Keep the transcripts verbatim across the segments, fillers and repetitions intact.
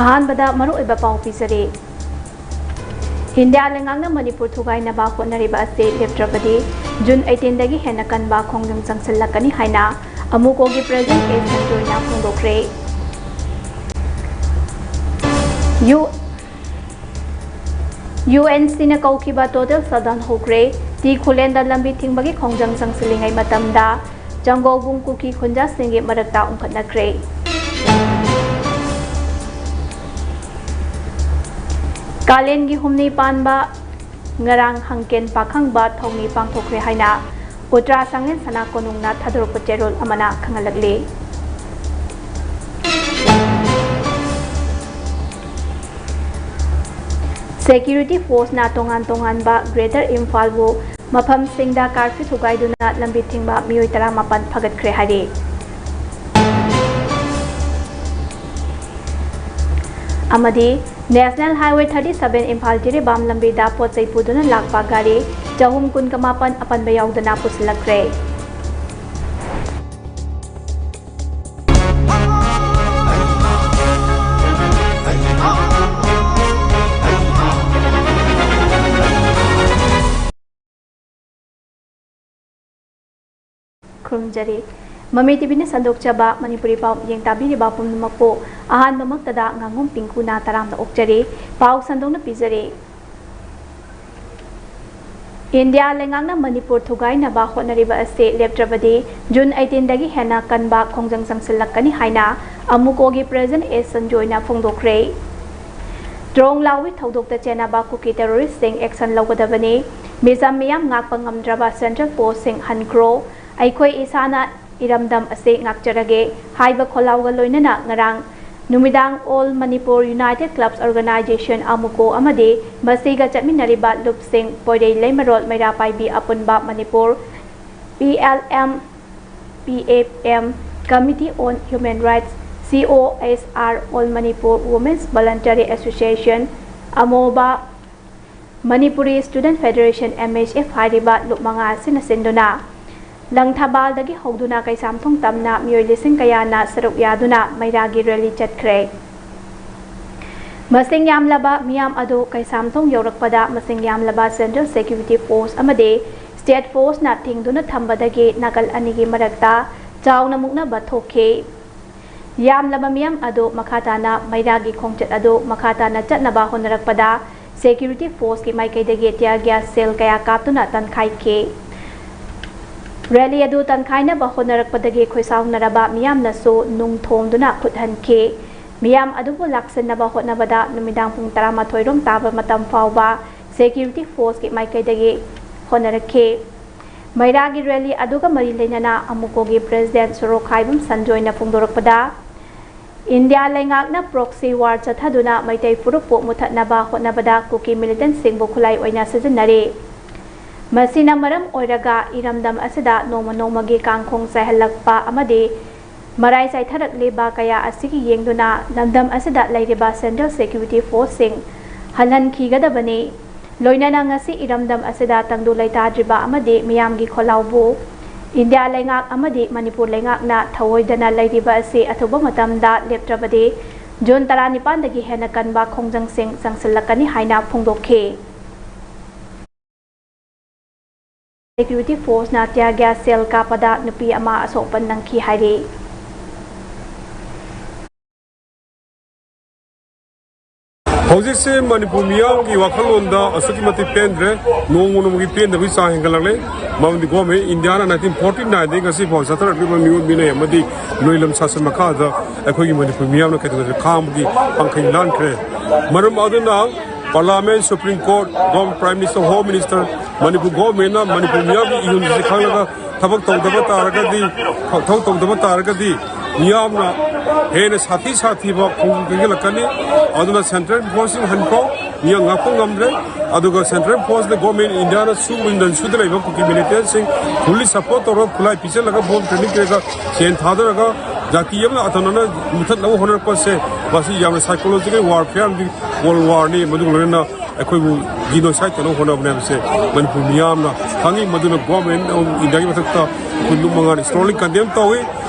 ꯑꯍꯥꯟꯕꯗ ꯃꯔꯨꯑꯣꯏꯕ ꯄꯥꯎ ꯄꯤꯖꯔꯤ꯫ ꯏꯟꯗꯤꯌꯥ ꯂꯩꯉꯥꯛꯅ ꯃꯅꯤꯄꯨꯔ ꯊꯨꯒꯥꯏꯅꯕ ꯍꯣꯠꯅꯔꯤꯕ ꯑꯁꯤ ꯂꯦꯞꯇ꯭ꯔꯕꯗꯤ ꯖꯨꯟ eighteenꯗꯒꯤ ꯍꯦꯟꯅ ꯀꯟꯕ ꯈꯣꯡꯖꯪ ꯆꯪꯁꯤꯜꯂꯛꯀꯅꯤ ꯍꯥꯏꯅ ꯑꯃꯨꯀꯣꯒꯤ ꯄ꯭ꯔꯦꯁꯤꯗꯦꯟꯠ ꯑꯦꯁ ꯁꯟꯖꯣꯏꯅ ꯐꯣꯡꯗꯣꯛꯈ꯭ꯔꯦ꯫ ꯌꯨ UNCꯅ ꯀꯧꯈꯤꯕ ꯇꯣꯇꯦꯜ ꯁꯠꯗꯥꯎꯟ ꯍꯧꯈ꯭ꯔꯦ꯫ ꯇꯤ ꯈꯨꯂꯦꯟꯗ ꯂꯝꯕꯤ ꯊꯤꯡꯕꯒꯤ ꯈꯣꯡꯖꯪ ꯆꯪꯁꯤꯜꯂꯤꯉꯩ ꯃꯇꯝꯗ ꯆꯪꯒꯧꯕꯨꯡ ꯀꯨꯀꯤ ꯈꯨꯟꯖꯥꯁꯤꯡꯒꯤ ꯃꯔꯛꯇ ꯎꯪꯈꯠꯅꯈ꯭ꯔꯦ꯫ ꯀꯥꯂꯦꯟꯒꯤ ꯍꯨꯝꯅꯤ ꯄꯥꯟꯕ ꯉꯔꯥꯡ ꯍꯪꯀꯦꯟ ꯄꯥꯈꯪꯕ ꯊꯧꯅꯤ ꯄꯥꯡꯊꯣꯛꯈ꯭ꯔꯦ ꯍꯥꯏꯅ ꯎꯇ꯭ꯔꯥ ꯁꯪꯂꯦꯟ ꯁꯅꯥ ꯀꯣꯅꯨꯡꯅ ꯊꯥꯗꯣꯔꯛꯄ ꯆꯦꯔꯣꯜ ꯑꯃꯅ ꯈꯪꯍꯜꯂꯛꯂꯤ꯫ ꯁꯦꯀ꯭ꯌꯨꯔꯤꯇꯤ ꯐꯣꯔꯁꯅ ꯇꯣꯉꯥꯟ ꯇꯣꯉꯥꯟꯕ ꯒ꯭ꯔꯦꯇꯔ ꯏꯝꯐꯥꯜꯕꯨ ꯃꯐꯝꯁꯤꯡꯗ ꯀꯥꯔꯐ꯭ꯌꯨ ꯊꯨꯒꯥꯏꯗꯨꯅ ꯂꯝꯕꯤ ꯊꯤꯡꯕ ꯃꯤꯑꯣꯏ ꯇꯔꯥꯃꯥꯄꯟ ꯐꯒꯠꯈ꯭ꯔꯦ ꯍꯥꯏꯔꯤ꯫ ꯑꯃꯗꯤ National Highway thirty seven Imphal Jiribam ꯂꯝꯕꯤꯗ ꯄꯣꯠ ꯆꯩ ꯄꯨꯗꯨꯅ ꯂꯥꯛꯄ ꯒꯥꯔꯤ ꯆꯍꯨꯝ ꯀꯨꯟꯒ ꯃꯥꯄꯟ ꯑꯄꯟꯕ ꯌꯥꯎꯗꯅ ꯄꯨꯁꯤꯜꯂꯛꯈ꯭ꯔꯦ꯫ ꯈꯨꯔꯨꯝꯖꯔꯤ꯫ ꯃꯃꯤ ꯇꯤꯚꯤꯅ ꯁꯟꯗꯣꯛꯆꯕ ꯃꯅꯤꯄꯨꯔꯤ ꯄꯥꯎ ꯃꯤꯠꯌꯦꯡ ꯇꯥꯕꯤꯔꯤꯕ ꯄꯨꯝꯅꯃꯛꯄꯨ ꯑꯍꯥꯟꯕꯃꯛꯇꯗ ꯉꯥꯉꯣꯝ ꯄꯤꯡꯀꯨꯅ ꯇꯔꯥꯝꯅ ꯑꯣꯛꯆꯔꯤ꯫ ꯄꯥꯎ ꯁꯟꯗꯣꯛꯅ ꯄꯤꯖꯔꯤ꯫ ꯏꯟꯗꯤꯌꯥ ꯂꯩꯉꯥꯛꯅ ꯃꯅꯤꯄꯨꯔ ꯊꯨꯒꯥꯏꯅꯕ ꯍꯣꯠꯅꯔꯤꯕ ꯑꯁꯤ ꯂꯦꯞꯇ꯭ꯔꯕꯗꯤ ꯖꯨꯟ eighteenꯗꯒꯤ ꯍꯦꯟꯅ ꯀꯟꯕ ꯈꯣꯡꯖꯪ ꯆꯪꯁꯤꯜꯂꯛꯀꯅꯤ ꯍꯥꯏꯅ ꯑꯃꯨꯀꯣꯒꯤ ꯄ꯭ꯔꯦꯁꯤꯗꯦꯟꯠ ꯑꯦꯁ ꯁꯟꯖꯣꯏꯅ ꯐꯣꯡꯗꯣꯛꯈ꯭ꯔꯦ꯫ ꯇ꯭ꯔꯣꯡ ꯂꯥꯎꯋꯤ ꯊꯧꯗꯣꯛꯇ ꯆꯦꯟꯅꯕ ꯀꯨꯀꯤ ꯇꯦꯔꯣꯔꯤꯁ꯭ꯠꯁꯤꯡ ꯑꯦꯛꯁꯟ ꯂꯧꯒꯗꯕꯅꯤ꯫ ꯃꯤꯆꯝ ꯃꯤꯌꯥꯝ ꯉꯥꯛꯄ ꯉꯝꯗ꯭ꯔꯕ ꯁꯦꯟꯇ꯭ꯔꯦꯜ ꯐꯣꯔꯁꯁꯤꯡ ꯍꯟꯈ꯭ꯔꯣ꯫ ꯑꯩꯈꯣꯏ ꯏꯁꯥꯅ ꯏꯔꯝꯗꯝ ꯑꯁꯤ ꯉꯥꯛꯆꯔꯒꯦ ꯍꯥꯏꯕ ꯈꯣꯜꯂꯥꯎꯒ ꯂꯣꯏꯅꯅ ꯉꯔꯥꯡ ꯅꯨꯃꯤꯗꯥꯡ All Manipur United Clubs Organisation, ꯑꯃꯨꯀꯣ, ꯑꯃꯗꯤ ꯃꯁꯤꯒ ꯆꯠꯃꯤꯟꯅꯔꯤꯕ ꯂꯨꯞꯁꯤꯡ ꯄꯣꯏꯔꯩ ꯂꯩꯃꯔꯣꯜ ꯃꯩꯔꯥ ꯄꯥꯏꯕꯤ ꯑꯄꯨꯟꯕ Manipur, P L M, P F M, Committee on Human Rights, C O S R, All Manipur Women's Voluntary Association, ꯑꯃꯣꯕ, Manipuri Student Federation, M S F, ꯍꯥꯏꯔꯤꯕ ꯂꯨꯞ ꯃꯉꯥ ꯑꯁꯤꯅ ꯁꯤꯟꯗꯨꯅ ꯂꯪꯊꯕꯥꯜꯗꯒꯤ ꯍꯧꯗꯨꯅ ꯀꯩꯁꯥꯝꯊꯣꯡ ꯇꯝꯅ ꯃꯤꯑꯣꯏ ꯂꯤꯁꯤꯡ ꯀꯌꯥꯅ ꯁꯔꯨꯛ ꯌꯥꯗꯨꯅ ꯃꯩꯔꯥꯒꯤ ꯔꯦꯂꯤ ꯆꯠꯈ꯭ꯔꯦ꯫ ꯃꯁꯤꯡ ꯌꯥꯝꯂꯕ ꯃꯤꯌꯥꯝ ꯑꯗꯨ ꯀꯩꯁꯥꯝꯊꯣꯡ ꯌꯧꯔꯛꯄꯗ ꯃꯁꯤꯡ ꯌꯥꯝꯂꯕ Central Security Force ꯑꯃꯗꯤ State Forceꯅ ꯊꯤꯡꯗꯨꯅ ꯊꯝꯕꯗꯒꯤ ꯅꯥꯀꯜ ꯑꯅꯤꯒꯤ ꯃꯔꯛꯇ ꯆꯥꯎꯅ ꯃꯨꯛꯅꯕ ꯊꯣꯛꯈꯤ꯫ ꯌꯥꯝꯂꯕ ꯃꯤꯌꯥꯝ ꯑꯗꯨ ꯃꯈꯥ ꯇꯥꯅ ꯃꯩꯔꯥꯒꯤ ꯈꯣꯡꯆꯠ ꯑꯗꯨ ꯃꯈꯥ ꯇꯥꯅ ꯆꯠꯅꯕ ꯍꯣꯠꯅꯔꯛꯄꯗ Security Forceꯀꯤ ꯃꯥꯏꯀꯩꯗꯒꯤ tear gas shell ꯀꯌꯥ ꯀꯥꯞꯇꯨꯅ ꯇꯟꯈꯥꯏꯈꯤ꯫ Rally ꯑꯗꯨ ꯇꯟꯈꯥꯏꯅꯕ ꯍꯣꯠꯅꯔꯛꯄꯗꯒꯤ ꯈꯣꯏꯁꯥꯎꯅꯔꯕ ꯃꯤꯌꯥꯝꯅꯁꯨ ꯅꯨꯡ ꯊꯣꯝꯗꯨꯅ ꯈꯨꯠ ꯍꯟꯈꯤ꯫ ꯃꯤꯌꯥꯝ ꯑꯗꯨꯕꯨ ꯂꯥꯛꯁꯤꯟꯅꯕ ꯍꯣꯠꯅꯕꯗ ꯅꯨꯃꯤꯗꯥꯡ ꯄꯨꯡ ꯇꯔꯥꯃꯥꯊꯣꯏ ꯔꯣꯝ ꯇꯥꯕ ꯃꯇꯝ ꯐꯥꯎꯕ Security Forceꯀꯤ ꯃꯥꯏꯀꯩꯗꯒꯤ ꯍꯣꯠꯅꯔꯛꯈꯤ꯫ ꯃꯩꯔꯥꯒꯤ rally ꯑꯗꯨꯒ ꯃꯔꯤ ꯂꯩꯅꯅ ꯑꯃꯨꯀꯣꯒꯤ President ꯁꯣꯔꯣꯛꯈꯥꯏꯕꯝ ꯁꯟꯖꯣꯏꯅ ꯐꯣꯡꯗꯣꯔꯛꯄꯗ, ꯏꯟꯗꯤꯌꯥ ꯂꯩꯉꯥꯛꯅ proxy war ꯆꯠꯊꯗꯨꯅ ꯃꯩꯇꯩ ꯐꯨꯔꯨꯞꯄꯨ ꯃꯨꯊꯠꯅꯕ ꯍꯣꯠꯅꯕꯗ ꯀꯨꯀꯤ militantꯁꯤꯡꯕꯨ ꯈꯨꯠꯂꯥꯏ ꯑꯣꯏꯅ ꯁꯤꯖꯤꯟꯅꯔꯤ꯫ ꯃꯁꯤꯅ ꯃꯔꯝ ꯑꯣꯏꯔꯒ ꯏꯔꯝꯗꯝ ꯑꯁꯤꯗ ꯅꯣꯡꯃ ꯅꯣꯡꯃꯒꯤ ꯀꯥꯡꯈꯣꯡ ꯆꯥꯏꯍꯜꯂꯛꯄ ꯑꯃꯗꯤ ꯃꯔꯥꯏ ꯆꯥꯏꯊꯔꯛꯂꯤꯕ ꯀꯌꯥ ꯑꯁꯤꯒꯤ ꯌꯦꯡꯗꯨꯅ ꯂꯝꯗꯝ ꯑꯁꯤꯗ ꯂꯩꯔꯤꯕ Central Security Forceꯁꯤꯡ ꯍꯜꯍꯟꯈꯤꯒꯗꯕꯅꯤ꯫ ꯂꯣꯏꯅꯅ ꯉꯁꯤ ꯏꯔꯝꯗꯝ ꯑꯁꯤꯗ ꯇꯪꯗꯨ ꯂꯩꯇꯥꯗ꯭ꯔꯤꯕ ꯑꯃꯗꯤ ꯃꯤꯌꯥꯝꯒꯤ ꯈꯣꯜꯂꯥꯎꯕꯨ ꯏꯟꯗꯤꯌꯥ ꯂꯩꯉꯥꯛ ꯑꯃꯗꯤ ꯃꯅꯤꯄꯨꯔ ꯂꯩꯉꯥꯛꯅ ꯊꯑꯣꯏꯗꯅ ꯂꯩꯔꯤꯕ ꯑꯁꯤ ꯑꯊꯨꯕ ꯃꯇꯝꯗ ꯂꯦꯞꯇ꯭ꯔꯕꯗꯤ ꯖꯨꯟ ꯇꯔꯥꯅꯤꯄꯥꯟꯗꯒꯤ ꯍꯦꯟꯅ ꯀꯟꯕ ꯈꯣꯡꯖꯪꯁꯤꯡ ꯆꯪꯁꯤꯜꯂꯛꯀꯅꯤ ꯍꯥꯏꯅ ꯐꯣꯡꯗꯣꯛꯈꯤ꯫ Security Forceꯅ tear gas shell ꯀꯥꯞꯄꯗ ꯅꯨꯄꯤ ꯑꯃ ꯑꯁꯣꯛ ꯑꯄꯟ ꯅꯪꯈꯤ ꯍꯥꯏꯔꯤ꯫ ꯍꯧꯖꯤꯛꯁꯦ ꯃꯅꯤꯄꯨꯔ ꯃꯤꯌꯥꯝꯒꯤ ꯋꯥꯈꯜꯂꯣꯟꯗ ꯑꯁꯨꯛꯀꯤ ꯃꯇꯤꯛ ꯄꯦꯟꯗ꯭ꯔꯦ, ꯅꯣꯡꯃ ꯅꯣꯡꯃꯒꯤ ꯄꯦꯟꯗꯕꯒꯤ ꯆꯥꯡ ꯍꯦꯟꯒꯠꯂꯛꯂꯦ꯫ ꯃꯔꯝꯗꯤ government, ꯏꯟꯗꯤꯌꯥꯅ nineteen forty nineꯗꯒꯤ ꯉꯁꯤ ꯐꯥꯎ ꯆꯠꯊꯔꯛꯂꯤꯕ ꯃꯤꯑꯣꯠ ꯃꯤꯅꯩ ꯑꯃꯗꯤ ꯂꯣꯏꯂꯝ ꯁꯥꯁꯟ ꯃꯈꯥꯗ ꯑꯩꯈꯣꯏꯒꯤ ꯃꯅꯤꯄꯨꯔ ꯃꯤꯌꯥꯝꯅ ꯀꯩꯗꯧꯅꯗꯦ ꯈꯥꯡꯕꯒꯤ ꯄꯥꯡꯈꯩ ꯂꯥꯟꯈ꯭ꯔꯦ꯫ ꯃꯔꯝ ꯑꯗꯨꯅ Parliament, Supreme Court, Government, Prime Minister, Home Minister, Manipur governmentꯅ Manipur ꯃꯤꯌꯥꯝꯒꯤ ꯏꯍꯨꯜꯁꯤ ꯈꯪꯂꯒ ꯊꯕꯛ ꯇꯧꯗꯕ ꯇꯥꯔꯒꯗꯤ, ꯊꯕꯛ ꯇꯧꯗꯕ ꯇꯥꯔꯒꯗꯤ ꯃꯤꯌꯥꯝꯅ ꯍꯦꯟꯅ ꯁꯥꯊꯤ ꯁꯥꯊꯤꯕ ꯈꯣꯡꯖꯪ ꯆꯪꯁꯤꯜꯂꯛꯀꯅꯤ꯫ ꯑꯗꯨꯅ Central Forceꯁꯤꯡ ꯍꯟꯈ꯭ꯔꯣ, ꯃꯤꯌꯥꯝ ꯉꯥꯛꯄ ꯉꯝꯗ꯭ꯔꯦ꯫ ꯑꯗꯨꯒ Central Forceꯅ government, ꯏꯟꯗꯤꯌꯥꯅ ꯁꯨꯕ ꯅꯟ ꯁꯨꯗ ꯂꯩꯕ ꯀꯨꯀꯤ militantꯁꯤꯡ fully support ꯇꯧꯔꯒ ꯈꯨꯠꯂꯥꯏ ꯄꯤꯁꯤꯜꯂꯒ bomb training ꯄꯤꯔꯒ ꯁꯦꯟ ꯊꯥꯗꯔꯒ ꯖꯥꯇꯤ ꯑꯃꯅ ꯑꯇꯅꯅ ꯃꯨꯊꯠꯅꯕ ꯍꯣꯠꯅꯔꯛꯄꯁꯦ, ꯃꯁꯤ ꯌꯥꯝꯅ psychological warfare ꯑꯃꯗꯤ cold warꯅꯤ꯫ ꯃꯗꯨꯒ ꯂꯣꯏꯅꯅ ꯑꯩꯈꯣꯏꯕꯨ genocide ꯇꯧꯅꯕ ꯍꯣꯠꯅꯕꯅꯦ ꯍꯥꯏꯕꯁꯦ ꯃꯅꯤꯄꯨꯔ ꯃꯤꯌꯥꯝꯅ ꯈꯪꯉꯤ꯫ ꯃꯗꯨꯅ government of ꯏꯟꯗꯤꯌꯥꯒꯤ ꯃꯊꯛꯇ ꯑꯩꯈꯣꯏ ꯂꯨꯞ ꯃꯉꯥꯅ strongly condemn ꯇꯧꯏ꯫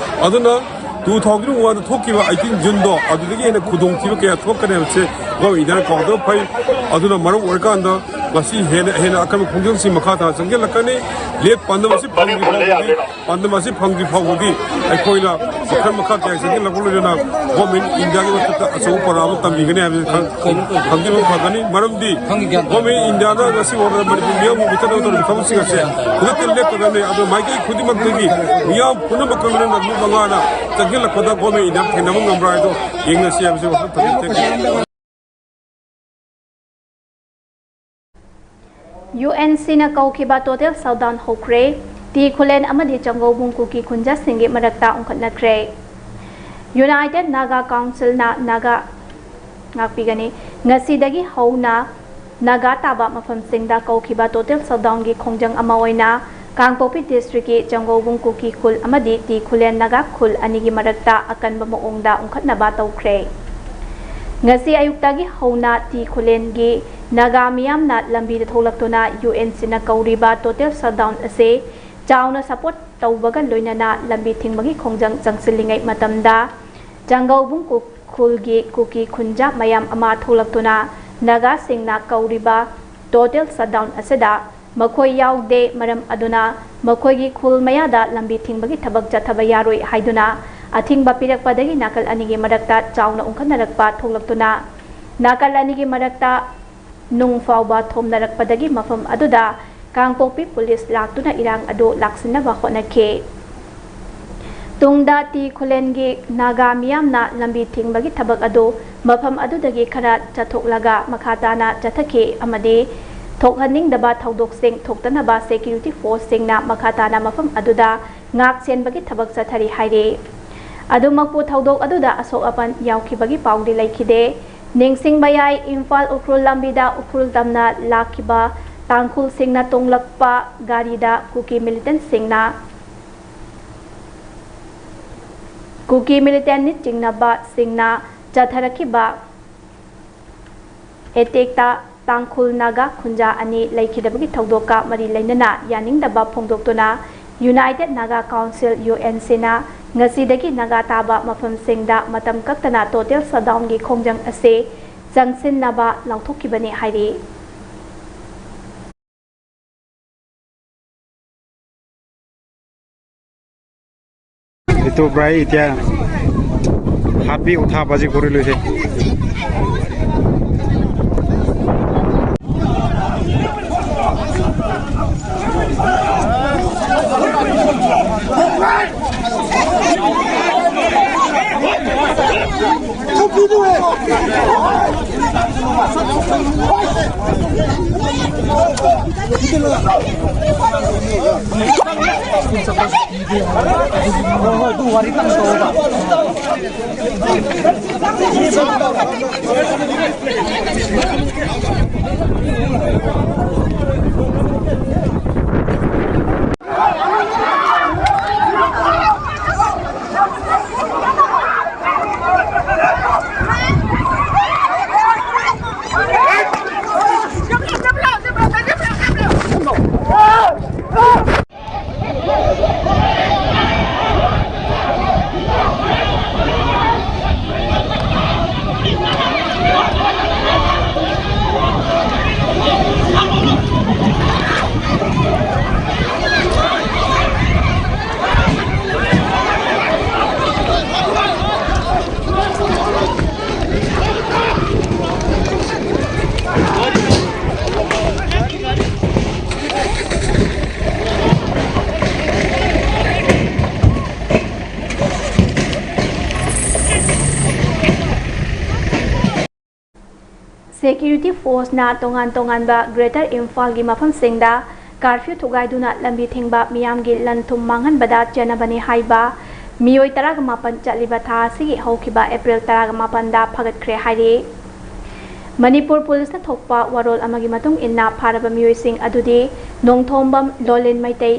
ꯑꯗꯨꯅ ꯇꯨ ꯊꯥꯎꯖꯟ ꯋꯥꯟꯗ ꯊꯣꯛꯈꯤꯕ ꯑꯩꯠꯇꯤꯟ ꯖꯨꯟꯗꯣ, ꯑꯗꯨꯗꯒꯤ ꯍꯦꯟꯅ ꯈꯨꯗꯣꯡꯊꯤꯕ ꯀꯌꯥ ꯊꯣꯛꯀꯅꯤ ꯍꯥꯏꯕꯁꯦ ꯒꯣꯃꯦꯟ ꯏꯟꯗꯤꯌꯥꯅ ꯀꯥꯎꯗꯕ ꯐꯩ꯫ ꯑꯗꯨꯅ ꯃꯔꯝ ꯑꯣꯏꯔꯀꯥꯟꯗ ꯉꯁꯤ ꯍꯦꯟꯅ ꯍꯦꯟꯅ ꯑꯀꯟꯕ ꯈꯣꯡꯖꯪꯁꯤꯡ ꯃꯈꯥ ꯇꯥꯅ ꯆꯪꯁꯤꯜꯂꯛꯀꯅꯤ꯫ ꯂꯦꯞ ꯄꯥꯟꯗꯝ ꯑꯁꯤ ꯐꯪꯗ꯭ꯔꯤ ꯐꯥꯎꯕꯗꯤ, ꯄꯥꯟꯗꯝ ꯑꯁꯤ ꯐꯪꯗ꯭ꯔꯤ ꯐꯥꯎꯕꯗꯤ ꯑꯩꯈꯣꯏꯅ ꯃꯈꯜ ꯃꯈꯥ ꯀꯌꯥ ꯆꯪꯁꯤꯜꯂꯛꯄ ꯂꯣꯏꯅꯅ ꯒꯣꯃꯦꯟ ꯏꯟꯗꯤꯌꯥꯒꯤ ꯃꯊꯛꯇ ꯑꯆꯧꯕ ꯄꯔꯥ ꯑꯃ ꯇꯝꯕꯤꯒꯅꯤ ꯍꯥꯏꯕꯁꯤ ꯈꯪ-, ꯈꯪꯖꯤꯟꯕ ꯐꯒꯅꯤ꯫ ꯃꯔꯝꯗꯤ ꯒꯣꯃꯦꯟ ꯏꯟꯗꯤꯌꯥꯅ ꯉꯁꯤ ꯐꯥꯎꯕꯗ ꯃꯅꯤꯄꯨꯔ ꯃꯤꯌꯥꯝꯒꯤ ꯃꯤꯆꯠ ꯑꯃ ꯇꯧꯔꯤꯕ ꯊꯕꯛꯁꯤꯡ ꯑꯁꯦ ꯈꯨꯗꯛꯇ ꯂꯦꯞꯀꯗꯕꯅꯤ꯫ ꯑꯗꯨ ꯃꯥꯏꯀꯩ ꯈꯨꯗꯤꯡꯃꯛꯇꯒꯤ ꯃꯤꯌꯥꯝ ꯄꯨꯝꯅꯃꯛꯀ ꯂꯣꯏꯅꯅ ꯅꯨꯃꯤꯠ ꯃꯉꯥꯅ ꯆꯪꯁꯤꯜꯂꯛꯄꯗ ꯒꯣꯃꯦꯟ ꯏꯟꯗꯤꯌꯥ ꯊꯦꯡꯅꯕ ꯉꯝꯕ꯭ꯔꯥ ꯍꯥꯏꯗꯣ ꯌꯦꯡꯅꯁꯤ ꯍꯥꯏꯕꯁꯤ ꯋꯥꯐꯝ ꯊꯝꯖꯒꯦ꯫ ꯌꯨ ꯑꯦꯟ ꯁꯤꯅ ꯀꯧꯈꯤꯕ ꯇꯣꯇꯦꯜ ꯁꯠꯗꯥꯎꯟ ꯍꯧꯈ꯭ꯔꯦ꯫ ꯇꯤ ꯈꯨꯂꯦꯟ ꯑꯃꯗꯤ ꯆꯪꯒꯧꯕꯨꯡ ꯀꯨꯀꯤ ꯈꯨꯟꯖꯥꯁꯤꯡꯒꯤ ꯃꯔꯛꯇ ꯎꯪꯈꯠꯅꯈ꯭ꯔꯦ꯫ ꯌꯨꯅꯥꯏꯇꯦꯠ ꯅꯥꯒꯥ ꯀꯥꯎꯟꯁꯤꯜꯅ ꯅꯥꯒꯥ ꯉꯥꯛꯄꯤꯒꯅꯤ꯫ ꯉꯁꯤꯗꯒꯤ ꯍꯧꯅ ꯅꯥꯒꯥ ꯇꯥꯕ ꯃꯐꯝꯁꯤꯡꯗ ꯀꯧꯈꯤꯕ ꯇꯣꯇꯦꯜ ꯁꯠꯗꯥꯎꯟꯒꯤ ꯈꯣꯡꯖꯪ ꯑꯃ ꯑꯣꯏꯅ ꯀꯥꯡꯄꯣꯛꯄꯤ ꯗꯤꯁꯇ꯭ꯔꯤꯛꯀꯤ ꯆꯪꯒꯧꯕꯨꯡ ꯀꯨꯀꯤ ꯈꯨꯜ ꯑꯃꯗꯤ ꯇꯤ ꯈꯨꯂꯦꯟ ꯅꯥꯒꯥ ꯈꯨꯜ ꯑꯅꯤꯒꯤ ꯃꯔꯛꯇ ꯑꯀꯟꯕ ꯃꯑꯣꯡꯗ ꯎꯪꯈꯠꯅꯕ ꯇꯧꯈ꯭ꯔꯦ꯫ ꯉꯁꯤ ꯑꯌꯨꯛꯇꯒꯤ ꯍꯧꯅ ꯇꯤ ꯈꯨꯂꯦꯟꯒꯤ ꯅꯥꯒꯥ ꯃꯤꯌꯥꯝꯅ ꯂꯝꯕꯤꯗ ꯊꯣꯛꯂꯛꯇꯨꯅ ꯌꯨ ꯑꯦꯟ ꯁꯤꯅ ꯀꯧꯔꯤꯕ ꯇꯣꯇꯦꯜ ꯁꯠꯗꯥꯎꯟ ꯑꯁꯤ ꯆꯥꯎꯅ ꯁꯄꯣꯔꯠ ꯇꯧꯕꯒ ꯂꯣꯏꯅꯅ ꯂꯝꯕꯤ ꯊꯤꯡꯕꯒꯤ ꯈꯣꯡꯖꯪ ꯆꯪꯁꯤꯜꯂꯤꯉꯩ ꯃꯇꯝꯗ ꯆꯪꯒꯧꯕꯨꯡ ꯀꯨ-, ꯈꯨꯜꯒꯤ ꯀꯨꯀꯤ ꯈꯨꯟꯖꯥ ꯃꯌꯥꯝ ꯑꯃ ꯊꯣꯛꯂꯛꯇꯨꯅ ꯅꯥꯒꯥꯁꯤꯡꯅ ꯀꯧꯔꯤꯕ ꯇꯣꯇꯦꯜ ꯁꯠꯗꯥꯎꯟ ꯑꯁꯤꯗ ꯃꯈꯣꯏ ꯌꯥꯎꯗꯦ꯫ ꯃꯔꯝ ꯑꯗꯨꯅ ꯃꯈꯣꯏꯒꯤ ꯈꯨꯜ ꯃꯌꯥꯗ ꯂꯝꯕꯤ ꯊꯤꯡꯕꯒꯤ ꯊꯕꯛ ꯆꯠꯊꯕ ꯌꯥꯔꯣꯏ ꯍꯥꯏꯗꯨꯅ ꯑꯊꯤꯡꯕ ꯄꯤꯔꯛꯄꯗꯒꯤ ꯅꯥꯀꯜ ꯑꯅꯤꯒꯤ ꯃꯔꯛꯇ ꯆꯥꯎꯅ ꯎꯪꯈꯠꯅꯔꯛꯄ ꯊꯣꯛꯂꯛꯇꯨꯅ ꯅꯥꯀꯜ ꯑꯅꯤꯒꯤ ꯃꯔꯛꯇ ꯅꯨꯡ ꯐꯥꯎꯕ ꯊꯣꯝꯅꯔꯛꯄꯗꯒꯤ ꯃꯐꯝ ꯑꯗꯨꯗ ꯀꯥꯡꯄꯣꯛꯄꯤ ꯄꯨꯂꯤꯁ ꯂꯥꯛꯇꯨꯅ ꯏꯔꯥꯡ ꯑꯗꯨ ꯂꯥꯛꯁꯤꯟꯅꯕ ꯍꯣꯠꯅꯈꯤ꯫ ꯇꯨꯡꯗ ꯇꯤ ꯈꯨꯂꯦꯟꯒꯤ ꯅꯥꯒꯥ ꯃꯤꯌꯥꯝꯅ ꯂꯝꯕꯤ ꯊꯤꯡꯕꯒꯤ ꯊꯕꯛ ꯑꯗꯨ ꯃꯐꯝ ꯑꯗꯨꯗꯒꯤ ꯈꯔ ꯆꯠꯊꯣꯛꯂꯒ ꯃꯈꯥ ꯇꯥꯅ ꯆꯠꯊꯈꯤ ꯑꯃꯗꯤ ꯊꯣꯛꯍꯟꯅꯤꯡꯗꯕ ꯊꯧꯗꯣꯛꯁꯤꯡ ꯊꯣꯛꯇꯅꯕ ꯁꯦꯀ꯭ꯌꯨꯔꯤꯇꯤ ꯐꯣꯔꯁꯁꯤꯡꯅ ꯃꯈꯥ ꯇꯥꯅ ꯃꯐꯝ ꯑꯗꯨꯗ ꯉꯥꯛ ꯁꯦꯟꯕꯒꯤ ꯊꯕꯛ ꯆꯠꯊꯔꯤ ꯍꯥꯏꯔꯤ꯫ ꯑꯗꯨꯃꯛꯄꯨ ꯊꯧꯗꯣꯛ ꯑꯗꯨꯗ ꯑꯁꯣꯛ ꯑꯄꯟ ꯌꯥꯎꯈꯤꯕꯒꯤ ꯄꯥꯎꯗꯤ ꯂꯩꯈꯤꯗꯦ꯫ ꯅꯤꯡꯁꯤꯡꯕ ꯌꯥꯏ, ꯏꯝꯐꯥꯜ ꯎꯈ꯭ꯔꯨꯜ ꯂꯝꯕꯤꯗ ꯎꯈ꯭ꯔꯨꯜ ꯇꯝꯅ ꯂꯥꯛꯈꯤꯕ ꯇꯥꯡꯈꯨꯜꯁꯤꯡꯅ ꯇꯣꯡꯂꯛꯄ ꯒꯥꯔꯤꯗ ꯀꯨꯀꯤ ꯃꯤꯂꯤꯇꯦꯟꯠꯁꯤꯡꯅ, ꯀꯨꯀꯤ ꯃꯤꯂꯤꯇꯦꯟꯠꯅꯤ ꯆꯤꯡꯅꯕꯁꯤꯡꯅ ꯆꯠꯊꯔꯛꯈꯤꯕ ꯑꯦꯇꯦꯛꯇ ꯇꯥꯡꯈꯨꯜ ꯅꯥꯒꯥ ꯈꯨꯟꯖꯥ ꯑꯅꯤ ꯂꯩꯈꯤꯗꯕꯒꯤ ꯊꯧꯗꯣꯛꯀ ꯃꯔꯤ ꯂꯩꯅꯅ ꯌꯥꯅꯤꯡꯗꯕ ꯐꯣꯡꯗꯣꯛꯇꯨꯅ united Naga council, U N ꯁꯤꯅ ꯉꯁꯤꯗꯒꯤ ꯅꯥꯒꯥ ꯇꯥꯕ ꯃꯐꯝꯁꯤꯡꯗ ꯃꯇꯝ ꯀꯛꯇꯅ total shutdownꯒꯤ ꯈꯣꯡꯖꯪ ꯑꯁꯤ ꯆꯪꯁꯤꯟꯅꯕ ꯂꯥꯎꯊꯣꯛꯈꯤꯕꯅꯤ ꯍꯥꯏꯔꯤ꯫ এইটো প্ৰায় এতিয়া হাবি উঠা বাজি কৰি লৈছে। Security forceꯅ ꯇꯣꯉꯥꯟ ꯇꯣꯉꯥꯟꯕ Greater ꯏꯝꯐꯥꯜꯒꯤ ꯃꯐꯝꯁꯤꯡꯗ curfew ꯊꯨꯒꯥꯏꯗꯨꯅ ꯂꯝꯕꯤ ꯊꯤꯡꯕ ꯃꯤꯌꯥꯝꯒꯤ ꯂꯟ ꯊꯨꯝ ꯃꯥꯡꯍꯟꯕꯗ ꯆꯦꯟꯅꯕꯅꯤ ꯍꯥꯏꯕ ꯃꯤꯑꯣꯏ ꯇꯔꯥꯒ ꯃꯥꯄꯟ ꯆꯠꯂꯤꯕ ꯊꯥ ꯑꯁꯤꯒꯤ ꯍꯧꯈꯤꯕ April ꯇꯔꯥꯒ ꯃꯥꯄꯟꯗ ꯐꯥꯒꯠꯈ꯭ꯔꯦ ꯍꯥꯏꯔꯤ꯫ ꯃꯅꯤꯄꯨꯔ ꯄꯨꯂꯤꯁꯅ ꯊꯣꯛꯄ ꯋꯥꯔꯣꯜ ꯑꯃꯒꯤ ꯃꯇꯨꯡ ꯏꯟꯅ ꯐꯥꯔꯕ ꯃꯤꯑꯣꯏꯁꯤꯡ ꯑꯗꯨꯗꯤ ꯅꯣꯡꯊꯣꯝꯕꯝ ꯂꯣꯂꯤꯟ ꯃꯩꯇꯩ,